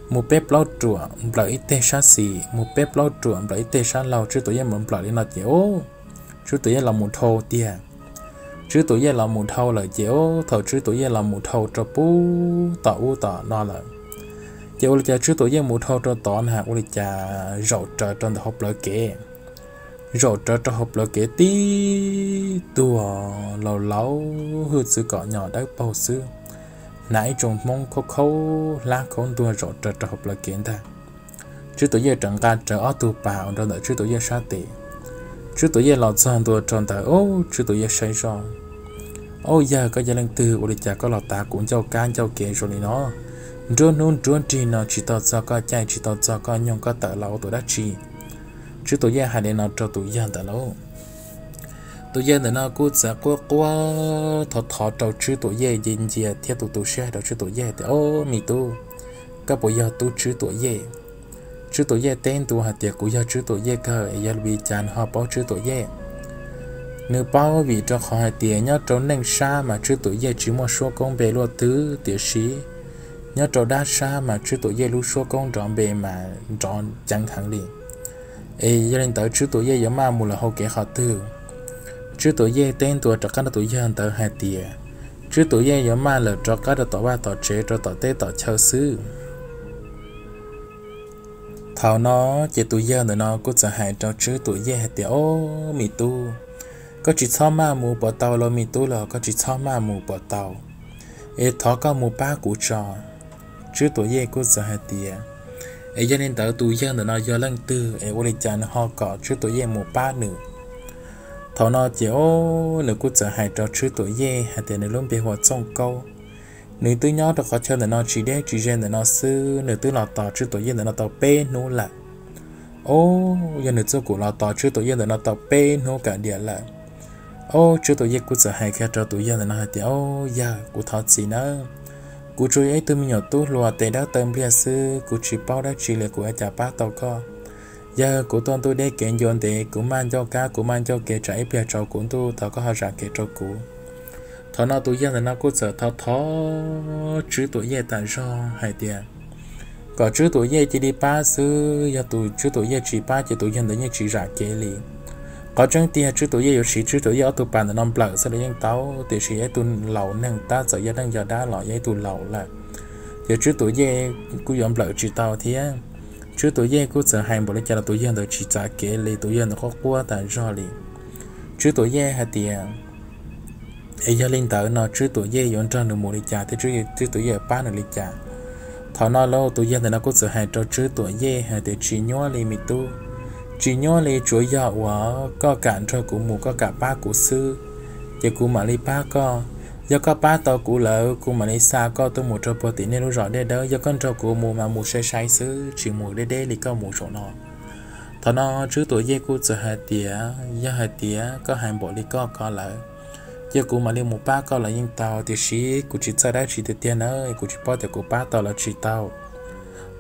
mus peb plaub ruam nplawm ib teg sab xis, mus peb plaub ruam nplawm ib teg sab laug, Tswb Tuam Yej mus nplawm li no ces, o, Tswb Tuam Yej los mus dhau tiag. Tswb Tuam Yej los mus dhau lawm ces, o, thaum Tswb Tuam Yej los mus dhau rau puag tom ub tom no lawm, ces ua li cas Tswb Tuam Yej mus dhau rau tod na ua li cas zaum rawv rau ntawm hauv plawv kev. Zaum rawv rau hauv plawv kev tib tug laus laus hwj txwv kom nyom dawb paug xwb, hnav ib tsoos hmoob khaub khaub hlab khaub ntuag zaum rawv rau hauv plawv kev ntag. Tswb Tuam Yej rawm nqa rawv ob tug pas ua rau ntawm Tswb Tuam Yej sab tes. Tswb Tuam Yej los txog ntua rau ntawd, o, Tswb Tuam Yej saib zoj, o, yawg koj yog leej twg ua li cas koj los tav kuv ncauj kab ncauj kev zoo li no? Nruab hnub nruab nrig no tsis tau txog koj caij tsis tau txog koj nyoog koj tawm los ua tus dab tsi? Tswb Tuam Yej hais li no rau tus yawg ntawd lauj. Tus yawg ntawm no kuj txawm quaj quaj thov thov rau Tswb Tuam Yej, cia cia thiab tu tu siab hais rau Tswb Tuam Yej tias, O, me tub, koj puas yog tub Tswb Tuam Yej? Tswb Tuam Yej teb ntua hais tias kuv yog Tswb Tuam Yej kawg es yog vim li cas nws ho paub Tswb Tuam Yej? Nws paub vim rau qhov hais tias nyob rau neej sab mas Tswb Tuam Yej tsis muaj suab koob npe luaj twg, tiam sis nyob rau dab sab mas Tswb Tuam Yej lub suab koob nrov npe mas nrov ceev heev li. Es yog li ntawd Tswb Tuam Yej yuav maj mus lawm hauv kev qhov twg? Tswb Tuam Yej teb ntua rov qab rau tus yawg ntawd hais tias Tswb Tuam Yej yuav maj lawm rov qab rau tom vaj tom tsev rau tom teb tom chaw xwb. Thaum no ces tus yawg ntawm no kuj txawm hais rau Tswb Tuam Yej hais tias, Ob, me tub, koj tsis txhob maj mus puas tau los? Me tub los koj tsis txhob maj mus puas tau? Es thov koj mus pab kuv tso. Tswb Tuam Yej kuj txawm hais tias, Es yog li ntawd tus yawg ntawm no yog leej twg es ua li cas nws ho kom Tswb Tuam Yej mus pab nws? Thaum no ces, ob, nws kuj txawm hais rau Tswb Tuam Yej hais tias nws lub npe hu ua Txooj Kaub. Nws twb nyob rau qhov chaw ntawm no tsis deb tsis ze ntawm no xwb, nws twb los tos Tswb Tuam Yej ntawm no tau peb hnub lawm. Ob, yog nws txuj kum los tos Tswb Tuam Yej ntawm no tau peb hnub kam diam lawm. Ob, Tswb Tuam Yej kuj txawm hais kiag rau tus yawg ntawm no hais tias, Ob yawg, kuv thov txim nawb. Kuv tsuas yog ib tug me nyuam tub hluas tes dawb taw npliag xwb, kuv tsis paub dab tsi li, kuv ua cas pab tau koj? Yawg, kuv tuaj ntuj deb kev ncua ntev, kuv maj ncauj kab kuv maj ncauj kev, tsam ib pliag tsaus kuv ntuj, thov koj ho zam kev rau kuv. Thaum no tus yawg ntawm no kuj txawm thov thov Tswb Tuam Yej tas zog hais tias kom Tswb Tuam Yej cia li pab xwb, yog tus Tswb Tuam Yej tsis pab ces tus yawg ntawd yeej tsis zam kev li. Qhov tseeb tiag Tswb Tuam Yej yuav siv Tswb Tuam Yej ob tug pas ntawm no nplawm xwb los yeej tau, tiam sis yog ib tug laus neeg tab txawm yog neeg yog dab los yog ib tug laus lawm, ces Tswb Tuam Yej kuj yuav nplawm tsis tau thiab. Tswb Tuam Yej kuj txawm hais npaum li cas los tus yawg ntawd tsis txav kev li, tus yawg ntawd quaj quaj tas zog li. Tswb Tuam Yej hais tias, Es yog li ntawd no Tswb Tuam Yej yuav nrog nws mus li cas thiab Tswb Tuam Yej pab nws li cas? Thaum no lauj tus yawg ntawm no kuj txawm hais rau Tswb Tuam Yej hais tias, Tsis nyuab li me tub, tsis nyuab li, tsuav yog uas koj kam nrog kuv mus, koj kam pab kuv xwb, ces kuv mam li pab koj. Yog koj pab tau kuv lawm kuv mam li xa koj tuaj mus rau puag tim nej lub zos deb dawb, yog koj nrog kuv mus mas mus sai sai xwb, tsis mus deb deb li koj mus zaum no. Thaum no Tswb Tuam Yej kuj txawm hais tias, Yog hais tias koj hais npaum li koj ko lawm, ces kuv mam li mus pab koj los yeej tau, tiam sis kuv tsis txawj dab tsi tiag tiag na, kuv tsis paub tias kuv pab tau los tsis tau.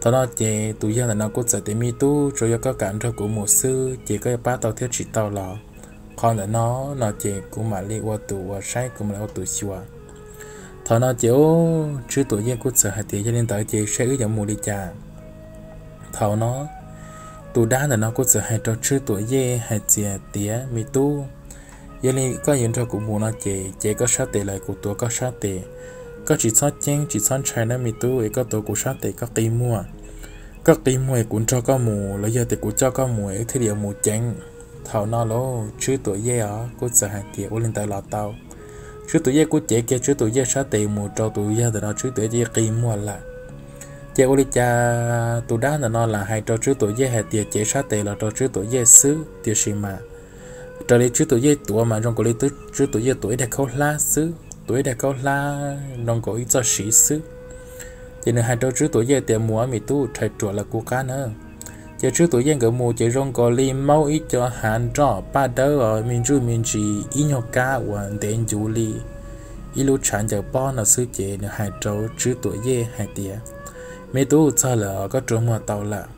Thaum no ces tus yawg ntawm no kuj txawm tias, Me tub, tsuav yog koj kam nrog kuv mus xwb, ces koj yuav pab tau thiab tsis tau los, qhov ntawm no, no ces kuv mam li ua tus uas saib, kuv mam li ua tus xyuas. Thaum no ces, ub, Tswb Tuam Yej kuj txawm hais tias, Yog li ntawd ces saib wb yuav mus li cas. Thaum no tus dab ntawm no kuj txawm hais rau Tswb Tuam Yej hais tias, Me tub, yog li koj yuav nrog kuv mus no ces, ces koj sab tes los kuv tuav koj sab tes. Koj tsis txhob ceeb tsis txhob ntshai nawb me tub, es koj tuav kuv sab tes koj qi muag. Koj qi muag es kuv nrog koj mus los yog tias kuv coj koj mus es wb thiaj li yuav mus ceev. Thaum no lauj Tswb Tuam Yej os kuj txawm hais tias, Ua li ntawd los tau. Tswb Tuam Yej kuj cev kiag Tswb Tuam Yej sab tes mus rau tus yawg ntawm no, Tswb Tuam Yej qi muag lawm. Ces ua li cas tus dab ntawm no lam hais rau Tswb Tuam Yej hais tias cev sab tes los rau Tswb Tuam Yej xwb, tiam sis mas raws li Tswb Tuam Yej tuav mas zoo nkaus li Tswb Tuam Yej tuav ib daig khaub hlab xwb, tuav ib daig khaub hlab zoo nkaus ib txoj siv xwb. Ces nws hais rau Tswb Tuam Yej tias, Mus me tub, rhais ruam lawm kuv qab na. Ces Tswb Tuam Yej nkawd mus ces zoo nkaus li maub ib co hav nroj paj dawb os, me ntsuj me ntsis ib nyuag kab uas ntev ncuv li ib lub tshav ncaws pob no xwb, ces nws hais rau Tswb Tuam Yej hais tias, Me tub, txog lawm os, koj rua muag tau lawm.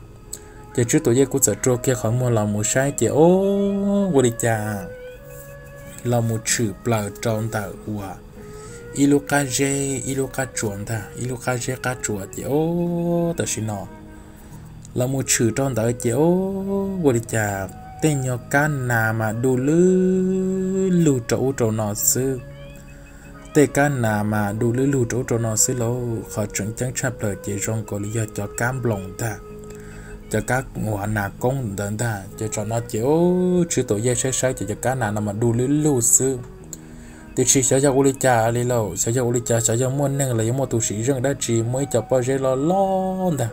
Ces Tswb Tuam Yej kuj txawm rua kiag qhov muag los mus saib ces, ob, ua li cas los mus tshwm plaws rau ntawm uas ib lub qab zeb, ib lub qab tsuas ntag, ib lub qab zeb qab tsuas ces, ob, tam sim no los mus tshwm rau ntawd ces, ob, ua li cas tej nyuag kab nas mas du lwb lug rau ub rau no xwb. Tej kab nas mas du lwb lug rau ub rau no xwb lauj. Qhov tseem ceeb tshaj plaws ces zoo nkaus li yog cov kab nploos ntag, cov kab uas nas koob ntawd ntag. Ces tsam no ces, ob, Tswb Tuam Yej saib saib ces cov kab nas no mas du lwb lug xwb. Tiam sis xyov yog ua li cas li lauj, xyov yog ua li cas, xyov yog muaj neeg los yog muaj tus sim zeej dab tsi muab ib co pob zeb loj loj ntag.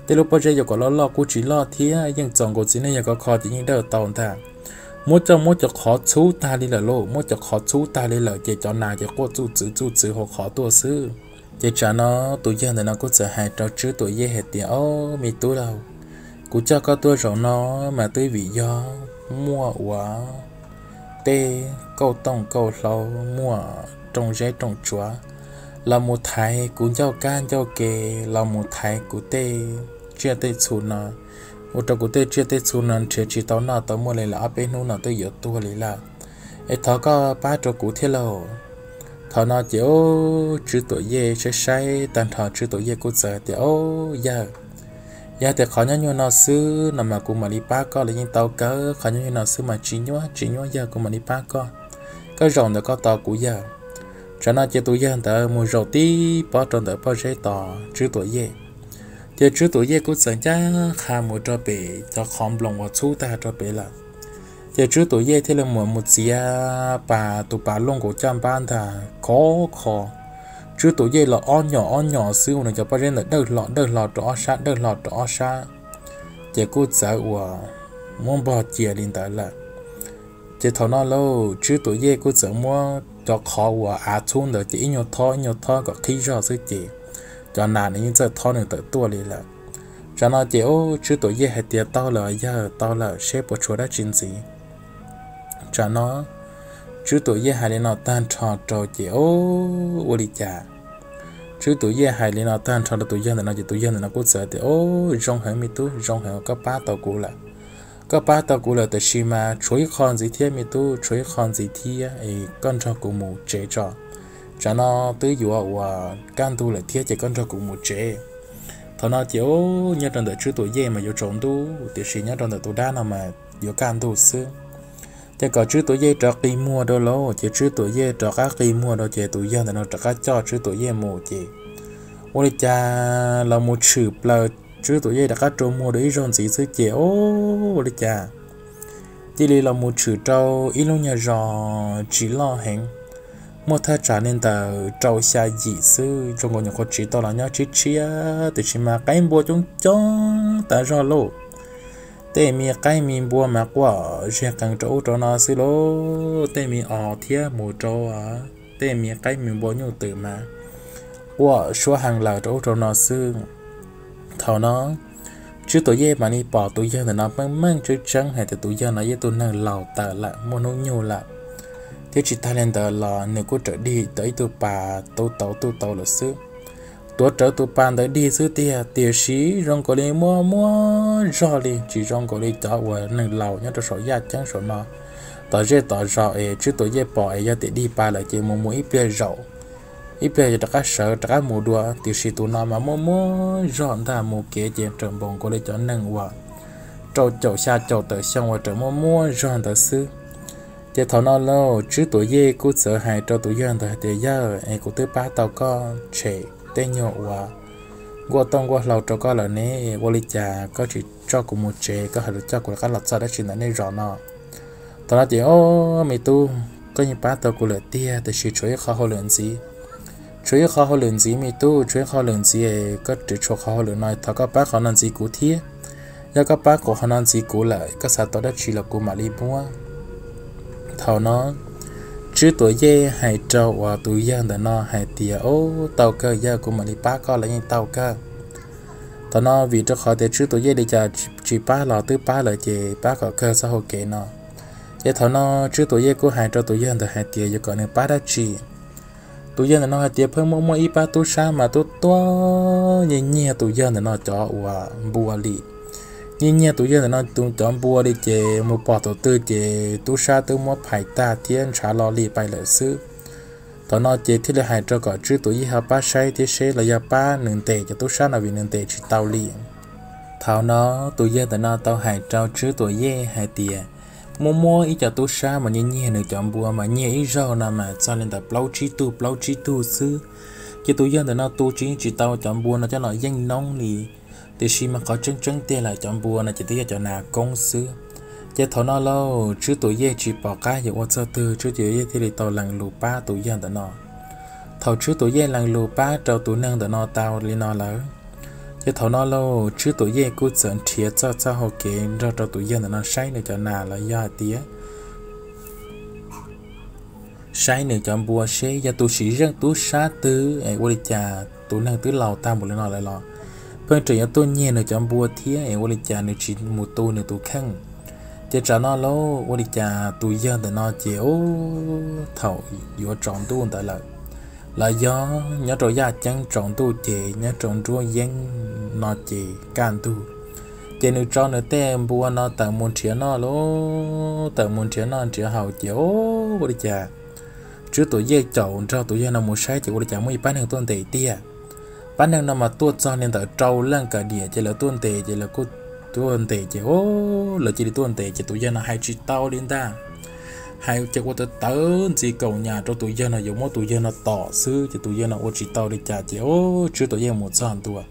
Tej lub pob zeb yuav kom loj loj kuj tsis loj thiab, yeej txaus nkaus txiv neej yog kov kho ces yeej dawj tau ntag. Muab coj muab cov qhov txhub tag li lawm lauj, muab cov qhov txhub tag li lawm ces cov nas ces quaj txuj txwv txuj txwv hauv qhov tuaj xwb. Ces tsam no tus yawg ntawm no kuj txawm hais rau Tswb Tuam Yej hais tias, Ob, me tub lauj, kuv coj koj tuaj zaum no mas twb vim yog muaj uas tej kauj tooj kauj hlau, muaj rooj zeb rooj tsuav los mus thaiv kuv ncauj kab ncauj ke, los mus thaiv kuv tej tsiaj tej txhu no, ua rau kuv tej tsiaj tej txhu no nrhiav tsis tau noj tau muaj li lawm, ob peb hnub no twb yuav tuag li lawm. Es thov koj pab rau kuv thiab lauj. Thaum no ces ub, Tswb Tuam Yej saib saib tag nrho, Tswb Tuam Yej kuj txawm tias, Ub yawg, yog tias qhov nyob nyuag no xwb no mas kuv mam li pab koj los yeej tau kawg, qhov nyob nyuag no xwb mas tsis nyuaj tsis nyuaj yawg, kuv mam li pab koj. Koj zaum ntawm koj tos kuv yawg. Tsam no ces tus yawg ntawd mus zaum tib pob rau ntawm pob zeb tos Tswb Tuam Yej. Ces Tswb Tuam Yej kuj txawm ncaj qha mus rau pem cov qhov nploos uas txhub tag rau pem lawm. Ces Tswb Tuam Yej thiaj li mus mus txiav pas tus pas luaj nkaus caj npab ntag khov kho. Tswb Tuam Yej los ob nyom ob nyom xwb, ua nws cov pob zeb ntawd dawj hlo dawj hlo rau ob sab dawj hlo rau ob sab, ces kuj txawv uas muab npog cia li ntawd lawm. Ces thaum no lauj, Tswb Tuam Yej kuj txawm muab cov qhov uas av txhub ntawd ces ib nyuag thob ib nyuag thob kom qhib zog xwb ces cov nas nws yeej txawj thob nws tawm tuaj li lawm. Tsam no ces ub, Tswb Tuam Yej hais tias, Tau lawm yawg, tau lawm, seb puas tshuav dab tsi ntxiv. Tsam no Tswb Tuam Yej hais li no tag nrho rau ces ub, ua li cas, Tswb Tuam Yej hais li no tag nrho rau tus yawg ntawm no ces tus yawg ntawm no kuj txawm tias, Ub, zoo heev me tub, zoo heev, koj pab tau kuv lawm. Koj pab tau kuv lawm, tab sis mas tshuav ib qho ntxiv thiab me tub, tshuav ib qho ntxiv thiab es koj nrog kuv mus tsev tso. Tsam no twb yuav uas kaj ntug lawm thiab ces koj nrog kuv mus tsev. Thaum no ces ub, nyob rau ntawm Tswb Tuam Yej mas yuav tsaus ntuj, tiam sis nyob rau ntawm tus dab no mas yuav kaj ntug xwb. Ces kom Tswb Tuam Yej rov qi muag rau lauj, ces Tswb Tuam Yej rov qab qi muag rau ces tus yawg ntawm no rov qab coj Tswb Tuam Yej mus ces ua li cas los mus tshwm plaws, Tswb Tuam Yej rov qab rua muag rau ib zaug ntxiv xwb ces ub, ua li cas cia li los mus tshwm rau ib lub nyuag zos tsis loj heev, muaj thaj tsam li ntawm rau xya yim xwb, zoo nkaus nyuam qhuav tsiv tau los nyob tshiab tshiab, tiam sis mas qaib npua coob coob tas zog lauj. Tej me qaib me npua mas quaj zeg qees rau ub rau no xwb lauj, tej me os thiab mus rau tej me qaib me npua nyuj twm mas quaj suab heev lawm rau ub rau no xwb. Thaum no Tswb Tuam Yej mam li pom tus yawg ntawm no meej meej tseeb tseeb hais tias tus yawg no yog tus neeg laus tawm lawm muaj hnub nyoog lawm, thiab tsis tag li ntawd los nws kuj raws dig tau ib tug pas tu tau tu tau lawm xwb. Tuav rawv tus pas ntawd dig xwb tiag, tiam sis zoo nkaus li muaj muaj zog li, tsis zoo nkaus li cov uas neeg laus nyob rau saum yaj ceeb saum no. Tom zej tom zos es Tswb Tuam Yej pom es yog tias dig pas lawm ces mus mus ib pliag zaum, ib pliag rov qab sawv rov qab mus dua, tiam sis tus no mas muaj muaj zog ntag, mus kev ces raws npaum nkaus li cov neeg uas rau caum xya caum tawm xyoo uas raws muaj muaj zog ntawd xwb. Ces thaum no lauj, Tswb Tuam Yej kuj txawm hais rau tus yawg ntawd hais tias, Yawg es, kuv twb pab tau koj tshem tej nyuag uas nkuaj tooj nkuaj hlau rau koj lawm ne, ua li cas koj tsis coj kuv mus tsev, koj hais lus coj kuv rov qab los txog dab tsi ntawm nej zos no? Thaum no ces, Ob, me tub, koj yeej pab tau kuv lawm tiag, tiam sis tshuav ib qho hauj lwm ntxiv. Tshuav ib qho hauj lwm ntxiv me tub, tshuav ib qho hauj lwm ntxiv, koj tsis tshuav qhov hauj lwm no, thov koj pab qhov no ntxiv kuv thiab. Yog koj pab qhov no ntxiv kuv lawm, koj xav tau dab tsi los kuv mam li muab. Thaum no Tswb Tuam Yej hais rau uas tus yawg ntawm no hais tias, Ob, tau kawg yawg, kuv mam li pab koj los yeej tau kawg. Thaum no vim rau qhov tias Tswb Tuam Yej li cas tsis pab los twb pab lawm ces pab kom kawg txoj hau kev no. Ces thaum no Tswb Tuam Yej kuj hais rau tus yawg ntawd hais tias yuav kom nws pab dab tsi. Tus yawg ntawm no hais tias pheej muaj muaj ib pab tub sab mas tuaj tuaj nyiag nyiag tus yawg ntawm no cov uas npua li. Nyiag nyiag tus yawg ntawm no cov npua li ces mus pom thaum twg ces tub sab twb muab phais tag thiab ntshav lo li pais lawm xwb. Thaum no ces thiaj li hais rau kom Tswb Tuam Yej ho pab saib thiab seb los yog pab nws ntes cov tub sab no vim nws ntes tsis tau li. Thaum no tus yawg ntawm no tau hais rau Tswb Tuam Yej hais tias muaj muaj ib co tub sab mas nyiag nyiag nws cov npua mas nyiag ib zaug no mas txog li ntawm plaub tsib tug plaub tsib tug xwb. Ces tus yawg ntawm no tu tsis tsis tau cov npua no coj los yeej noob li. Tiam sis mas qhov tseeb tseeb tiag lawm cov npua no ces twb yog cov nas koob xwb. Ces thaum no lauj, Tswb Tuam Yej tsis pom qab yuav ua txog twg, Tswb Tuam Yej thiaj li tau lees lus pab tus yawg ntawm no. Thaum Tswb Tuam Yej lees lus pab rau tus neeg ntawm no tau li no lawm, ces thaum no lauj, Tswb Tuam Yej kuj txawm nrhiav txoj txoj hau kev nrog rau tus yawg ntawm no saib nws cov nas los yog hais tias saib nws cov npua seb yog tus sim zeej tub sab twg es ua li cas tus neeg twb laus tag npaum li no lawm los pheej tseem yuav tuaj nyiag nws cov npua thiab es ua li cas nws tsis mus tu nws tus kheej. Ces tsam no lauj, ua li cas tus yawg ntawm no ces ub, thaum yuav tsaus ntuj ntawd lawm, los yog nyob rau yaj ceeb tsaus ntuj ces nyob rau nruab yeeb no ces kaj ntug, ces nws tso nws tej npua no tawm mus nrhiav noj lauj, tawm mus nrhiav noj nrhiav haus ces ua li cas Tswb Tuam Yej caum nrog tus yawg no mus saib ces ua li cas muaj ib pab neeg tuaj ntes tiag. Pab neeg no mas tuaj txog li ntawm rau leej kaum diam ces lawv tuaj ntes ces lawv kuj tuaj ntes ces lawv cia li tuaj ntes ces tus yawg no hais tsis tau li ntag. Hais ces ua tawv tawv ntxi kaum nyam rau tus yawg no yuav muab tus yawg no tom xwb ces tus yawg no ua tsis tau li cas ces Tswb Tuam Yej mus txog ntua,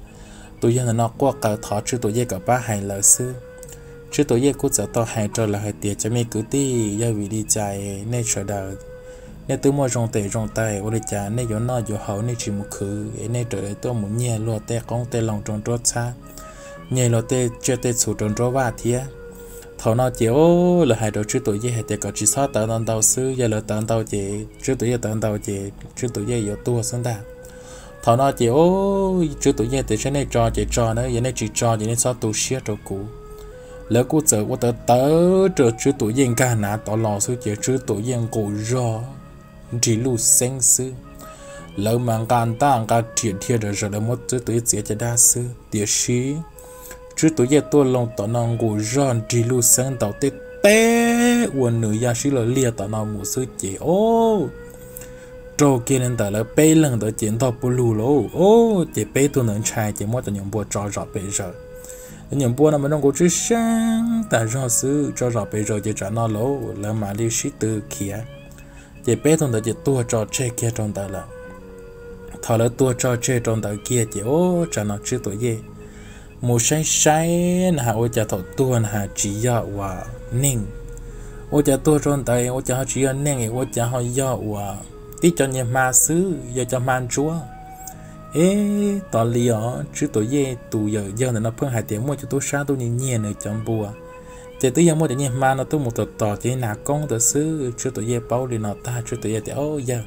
tus yawg ntawm no quaj qw thov Tswb Tuam Yej kom pab hais lawv xwb. Tswb Tuam Yej kuj txawm tau hais rau lawv hais tias cov me kwv tij, yog vim li cas nej sawv daws nej twb muaj zoo tes zoo taw ua li cas nej yuav noj yuav haus nej tsis mus khwv es nej raws tuaj mus nyiag luag tej qoob tej loo rau nruab txhab, nyiag luag tej tsiaj tej txhu rau nruab vaj thiab. Thaum no ces lawv hais rau Tswb Tuam Yej hais tias kom tsis txhob tawv ntau ntau xwb, yog lawv tawv ntau ces Tswb Tuam Yej tawv ntau ces Tswb Tuam Yej yuav tuag xwb ntag. Thaum no ces Tswb Tuam Yej tias saib nej tso ces tso na, yog nej tsis tso ces nej txhob tu siab rau kuv. Lawv kuj txawm ua tawv tawv rau Tswb Tuam Yej nkag nav tod los xwb ces Tswb Tuam Yej nqus zog nrig luj xeeb xwb. Lawv mas nqa ntaj nqa riam dhia zom zaws lawv muab Tswb Tuam Yej txiav caj dab xwb, tiam sis Tswb Tuam Yej tuaj loo tom no nqus zog nrig luj xeeb ntaus tej teb ua nws ya sib los liag tom no mus xwb ces o raug kiag li ntawm lawv peb leeg ntawd ces ntog puj lug lauj. Ces peb tug ntawd ntshai ces muab cov nyuam npua tso zom pes zaws. Cov nyuam npua no mas zoo nkaus tseeb seeb tas zog xwb, tso zom pes zaws ces tsam no lauj lawv mam li sib tw khiav. Ces peb tug ntawd ces tuag tso tseg kiag rau ntawd lawm. Thaum lawv tuag tso tseg rau ntawd kiag ces o tsam no Tswb Tuam Yej mus saib saib na has ua cas thaum tuag na has tsis yog uas neeg, ua cas tuag rau ntawd ua cas ho tsis yog neeg, ua cas ho yog uas tib cov nyiag hma xwb, yog cov hma ntsuab. Eb, tos li os, Tswb Tuam Yej tus yawm yawg ntawm no pheej hais tias muaj cov tub sab tuaj nyiag nyiag nws cov npua, ces twb yog muaj cov nyiag hma no tuaj mus tom tom cov nag koob ntawd xwb. Tswb Tuam Yej paub li no tag Tswb Tuam Yej tias, Au yawg,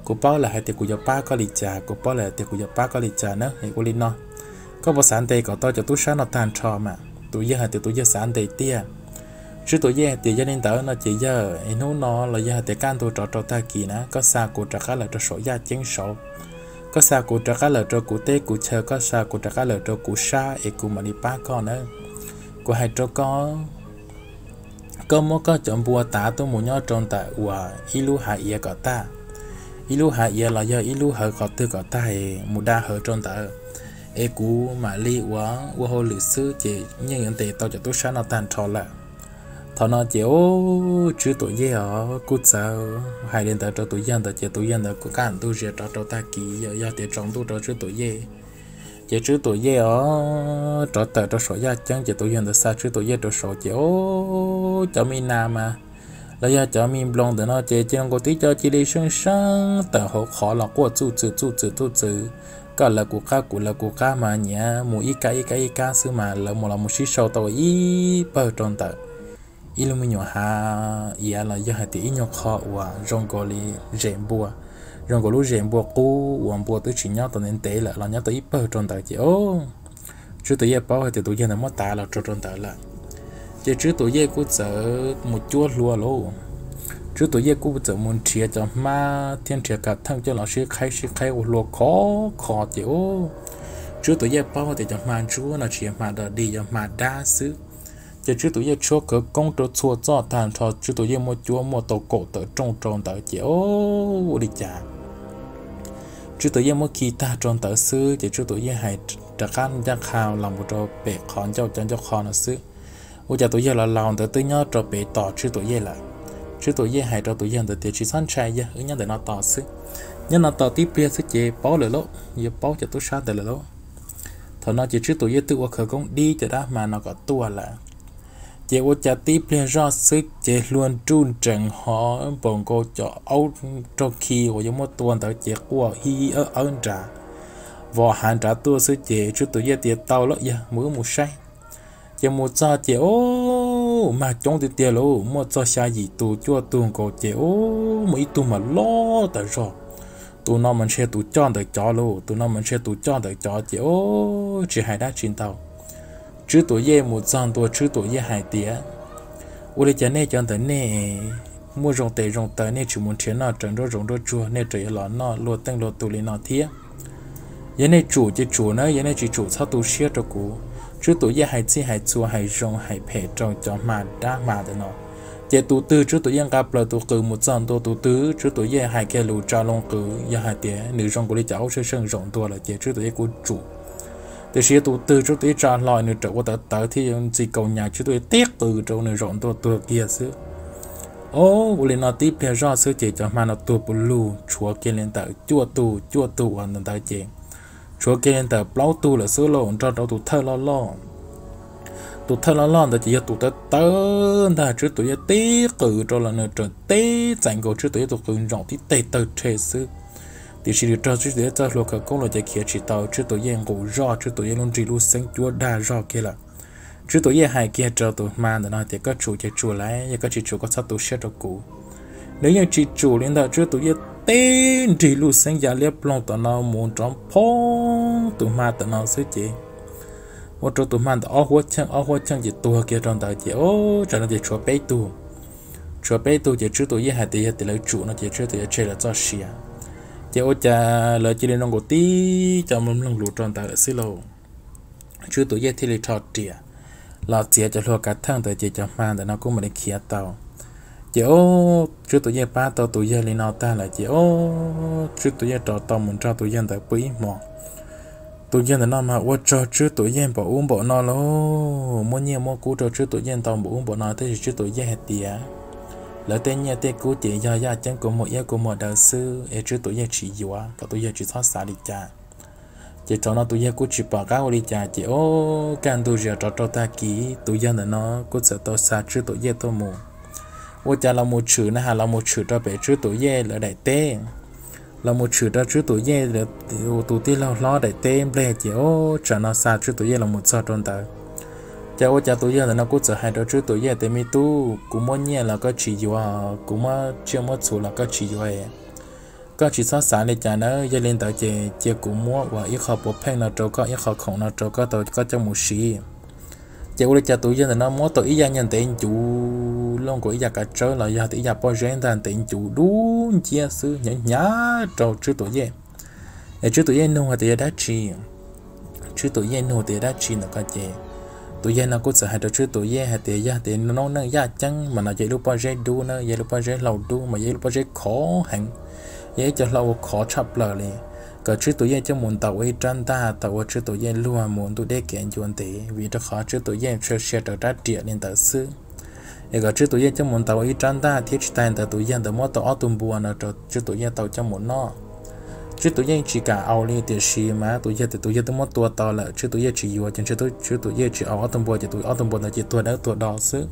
kuv paub lawm hais tias kuv yuav pab koj li cas, kuv paub lawm tias kuv yuav pab koj li cas na. Ua li no, koj puas xav ntes kom tau cov tub sab no tag nrho mas? Tus yawg hais tias tus yawg xav ntes tiag. Tswb Tuam Yej hais tias yog li ntawd no ces yawg, hnub no los yog hais tias kaj ntug rov rau tag kis na koj xa kuv rov qab lawm rau saum yaj ceeb saud, koj xa kuv rov qab lawm rau kuv teb kuv chaw, koj xa kuv rov qab lawm rau kuv sab es kuv mam li pab koj nawb. Kuv hais rau koj, koj muab koj cov npua tav tuaj mus nyob rau ntawm uas ib lub hav iav kom tag, ib lub hav iav los yog ib lub hawv qhov twg kom tag es mus da hawv rau ntawd, es kuv mam li ua, ua hauj lwm xwb ces yeej yuav ntes tau cov tub sab no tag nrho lawm. Thaum no ces Tswb Tuam Yej os kuj txawm hais li ntawd rau tus yawg ntawd ces tus yawg ntawd kuj kaj ntug zias rov rau tag kis, yog tias tsaus ntuj rau Tswb Tuam Yej. Ces Tswb Tuam Yej os rov tawm rau saum yaj ceeb ces tus yawg ntawd xa Tswb Tuam Yej rau saud ces o cov me nas mas los yog cov me nploos ntawm no ces cia li nkaus tib co cia li seeb seeb tawm hauv qhov los quaj txuj txwv txuj txwv txuj txwv, koj lawv kuv qab kuv lawv kuv qab mas nyiam mus ib kab ib kab ib kab xwb mas lawv mus los mus sib sau tau ib pawg rau ntawm ib lub me nyuam hav iav los yog hais tias ib nyuag qho uas zoo nkaus li zes npua, zoo nkaus lub zes npua qub uas npua twb tsis nyob tau ntev ntev lawm los nyob tau ib pawg rau ntawd ces o Tswb Tuam Yej paub hais tias tus yawg ntawd muab tav los rau rau ntawd lawm. Ces Tswb Tuam Yej kuj txawm mus cuab hlua lauj. Tswb Tuam Yej kuj txawm mus nrhiav cov hmab thiab nrhiav kav theej coj los sib qhaib sib qhaib ua hlua khov kho ces o Tswb Tuam Yej paub tias cov hma ntsuab no tsis yog hma dog dig, yog hma dab xwb. Ces Tswb Tuam Yej tshuab khawv koob rau txhua txoj tag nrho, Tswb Tuam Yej muaj cuab muaj tau kaum tawm rooj rau ntawd ces o ua li cas Tswb Tuam Yej muab khi tag rau ntawd xwb ces Tswb Tuam Yej hais rov qab ncaj qha los mus rau pem qhov ncauj cov ncauj qho no xwb. Ua cas tus yawg laus laus ntawd twb nyob rau pem tos Tswb Tuam Yej lawm. Tswb Tuam Yej hais rau tus yawg ntawd tias tsis txhob ntshai yawg, wb nyob ntawm no tos xwb, nyob no tos tib pliag xwb ces paub lawm lauj, yuav paub cov tub sab ntawd lawm lauj. Thaum no ces Tswb Tuam Yej twb ua khawv koob dib cov dab hma no kom tuaj lawm. Ces ua cas tib pliag zoj xwb ces hlua nruj nrees hov npaum nkaus cov aub raug khi uas yuav muab tua ntawd ces quaj ib awb awb nrad, vos hav nrad tuaj xwb ces Tswb Tuam Yej tias tau lawm yawg, mus wb mus saib. Ces mus txog ces o mag coob tiag tiag lauj, muaj txog xya yim tus cuaj tug nkaus ces o muaj ib tug mas loj tas zog. Tus no mas ntshe tus coj ntawm cov lauj, tus no mas ntshe tus coj ntawm cov ces o tsis hais dab tsi ntau. Tswb Tuam Yej mus txog ntua Tswb Tuam Yej hais tias ua li cas nej cov ntawm nej muaj zoo tes zoo taw, nej tsis mus nrhiav noj raws nruab zoov nruab tsuag, nej raws yuav los noj luag teej luag tug li no thiab. Yog nej tsum ces tsum na, yog nej tsis tsum txhob tu siab rau kuv. Tswb Tuam Yej hais txhij hais txhua, hais zoo hais phem rau cov hma dab hma ntawm no. Ces tus twg Tswb Tuam Yej nqa plaws tus qws mus txog ntua, tus twg Tswb Tuam Yej hais kiag lus tsa loo qws, yog hais tias nws zoo nkaus li cov aub sab seej zaum ntua lawm ces Tswb Tuam Yej kuj tsum. Tiam sis yog tus twg Tswb Tuam Yej tsa hlo nws rawm ua tawv tawv thiab yuav ntxi kaus nyas, Tswb Tuam Yej tib qws rau nws zaum ntua tuag kiag xwb. Ob, ua li no tib pliag zoj xwb ces cov hma no tuag pus lug, tshuav kiag li ntawm cuaj tug, cuaj tug uas ntawd ces tshuav kiag li ntawm plaub tug lawm xwb lauj, nrog rau tus thawj loj loj. Tus thawj loj loj ntawd ces yog tus tawv tawv ntag, Tswb Tuam Yej tib qws rau los nws raws teb txais nkaus Tswb Tuam Yej tus qws ntsoom tib teg tawg rhe xwb. Tiam sis nws raug Tswb Tuam Yej txoj hlua khawv koob los ces khiav tsis tau, Tswb Tuam Yej nqus zog, Tswb Tuam Yej lub nrig lub xeeb cuab dag zog kiag lawm. Tswb Tuam Yej hais kiag rau tus hma ntawm no tias, koj tsum ces tsum lauj, yog koj tsis tsum koj txhob tu siab rau kuv. Nws yeej tsis tsum li ntawd, Tswb Tuam Yej tib nrig lub xeeb ya liab ploog tom no mus nrov phoob tus hma tom no xwb ces ua rau tus hma ntawd ob huab cheej ob huab cheej ces tuag kiag rau ntawd ces, o, tsam no ces tshuav peb tug. Tshuav peb tug ces Tswb Tuam Yej hais tias yog tias lawv tsum no ces Tswb Tuam Yej tseg lawv txoj sia. Ces ua cas lawv cia li nkaus tib co mloog lus rau ntawd lawm xwb lauj. Tswb Tuam Yej thiaj li rho riam los txiav cov hlua kav theej ntawd ces cov hma ntawm no kuj mam li khiav tau. Ces, o, Tswb Tuam Yej pab tau tus yawg li no tag lawm ces, o, Tswb Tuam Yej rov tau mus nrog tus yawg ntawd pw ib hmos. Tus yawg ntawm no mas ua rau Tswb Tuam Yej npaum ub npaum no lauj, muab nyiaj muab kub rau Tswb Tuam Yej ntau npaum ub npaum no, tab sis Tswb Tuam Yej hais tias lawv tej nyiaj tej kub ces yog yaj ceeb kua muag iab kua muag daw xwb es Tswb Tuam Yej tsis yuav, kom tus yawg tsis txhob xav li cas. Ces thaum no tus yawg kuj tsis pom qab ua li cas ces, o, kaj ntug zia rov rau tag kis tus yawg ntawm no kuj txawm tau xa Tswb Tuam Yej tuaj mus. Ua cas los mus tshwm na has los mus tshwm rau pem Tswb Tuam Yej lawv daim teb, los mus tshwm rau Tswb Tuam Yej tus tij laug hlob daim teb nplej ces, o, tsam no xa Tswb Tuam Yej los mus txog rau ntawd. Ces ua cas tus yawg ntawm no kuj txawm hais rau Tswb Tuam Yej tias, me tub, kuv muab nyiaj los koj tsis yuav, kuv muab tsiaj muab txhu los koj tsis yuav, koj tsis txhob xav li cas nawb, yog li ntawd ces cia kuv muab ua ib qho puav pheej no rau koj, ib qho khoom no rau koj tau koj coj mus siv. Ces ua li cas tus yawg ntawm no muab tau ib yam nyuag ntev ncuv, luaj nkaus ib yam kav tsawb los yog tias ib yam pob zeb ntag, ntev ncuv dub nciab xwb, hnyav hnyav rau Tswb Tuam Yej. Es Tswb Tuam Yej nug hais tias yog dab tsi, Tswb Tuam Yej nug tias yog dab tsi ntawm ko ces tus yawg no kuj txawm hais rau Tswb Tuam Yej hais tias yog tias noob neej yaj ceeb mas no yog ib lub pob zeb dub na, yog ib lub pob zeb hlau dub mas yog ib lub pob zeb khov heev, yog ib co hlau uas khov tshaj plaws li, kom Tswb Tuam Yej coj mus ntaus ua ib rab ntaj thaum uas Tswb Tuam Yej luag mus ntuj deb kev ncua ntev, vim rau qhov Tswb Tuam Yej tshwj sia raws rab riam li ntawd xwb. Es kom Tswb Tuam Yej coj mus ntaus ua ib rab ntaj thiab tsis tas ntawd tus yawg ntawd muab tau ob tug npua no rau Tswb Tuam Yej tau coj mus noj. Tswb Tuam Yej tsis kam au li, tiam sis mas tus yawg tias tus yawg twb muab tua tau lawm, Tswb Tuam Yej tsis yuav ces ntshe Tswb Tuam Yej tsis au ob tug npua ces tus ob tug npua ntawd ces tuag dawb tuag do xwb.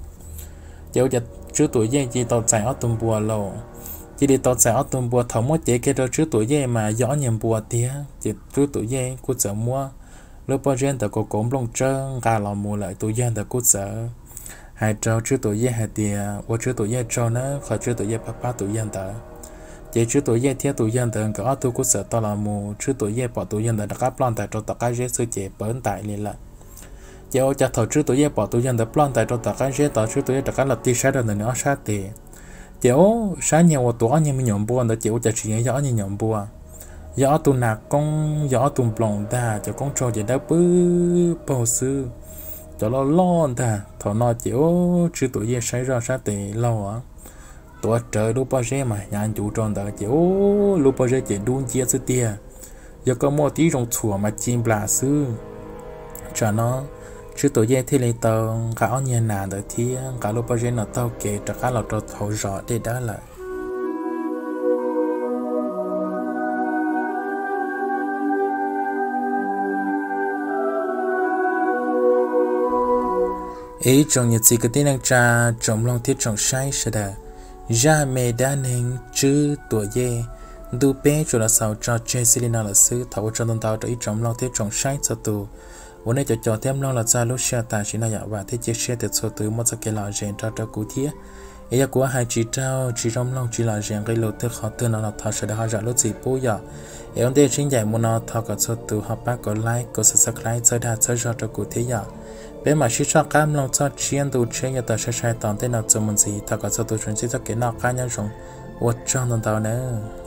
Ces ua cas Tswb Tuam Yej cia li tau txais ob tug npua lauj. Cia li tau txais ob tug npua, thaum muab cev kiag rau Tswb Tuam Yej mas yog ob niag npua tiag. Ces Tswb Tuam Yej kuj txawm muab lub pob zeb ntawd kauv kauv nplooj tsawb nqa los mus lawm. Tus yawg ntawd kuj txawm hais rau Tswb Tuam Yej hais tias ua Tswb Tuam Yej tsaug nawb, qhov Tswb Tuam Yej pab pab tus yawg ntawd. Ces Tswb Tuam Yej thiab tus yawg ntawd nkawd ob tug kuj txawm tau los mus, Tswb Tuam Yej pom tus yawg ntawd rov qab ploj ntais rau tom qab zeb xwb ces pawv ntais li lawm. Ces ua cas thaum Tswb Tuam Yej pom tus yawg ntawd ploj ntais rau tom qab zeb tod, Tswb Tuam Yej rov qab los tig saib rau ntawm nws ob sab tes, ces, o, sab niag uas tuav ob niag me nyuam npua ntawd ces ua cas tsis yog ob niag nyuam npua, yog ob tug nas koob, yog ob tug nploos ntag, cov koob tsaug ces dawb pwb paug xwb, cov loj loj ntag. Thaum no ces, o, Tswb Tuam Yej saib zoj sab tes laug tuav rawv lub pob zeb mas hnyav ncuv rau ntawd ces, o, lub pob zeb ces dub nciab xwb tiag. Yog koj muaj tib zoo txhuam mas ci nplas xwb. Tsam no Tswb Tuam Yej thiaj li tau nqa ob niag nas ntawd thiab nqa lub pob zeb no taug kev rov qab los rau hauv zos dej dawb lawm. Es ib tsoom niam txiv kwv tij neej tsa, tsoom mloog thiab tsoom saib sawv daws, zaj me dab neeg Tswb Tuam Yej ntu peb tsuas los xaus tso tseg xij li no lawm xwb. Thov ua tsaug ntau ntau rau ib tsoom mloog thiab tsoom saib txhua tus uas nej cov caum thiab mloog los txog lub sij hawm tam sim no yom, vam thiab cia siab tias txhua tus muaj txoj kev lom zem nrog rau kuv thiab. Es yog kuv hais tsis raug, tsis zoo mloog, tsis lom zem nqe lus twg qhov twg no los thov sawv daws ho zam lub txim pub yom. Es ua ntej sib ncaim mus no thov kom txhua tus ho pab kom like, kom subscribe txhawb dag txhawb zog rau kuv thiab yom. Peb mam sib soj qab mloog txoj tsiab ntu tsheb yuav tawm sai sai tom ntej no txuas mus ntxiv. Thov kom txhua tus tsuas ntsib txoj kev noj qab nyob zoo. Ua tsaug ntau ntau nawb.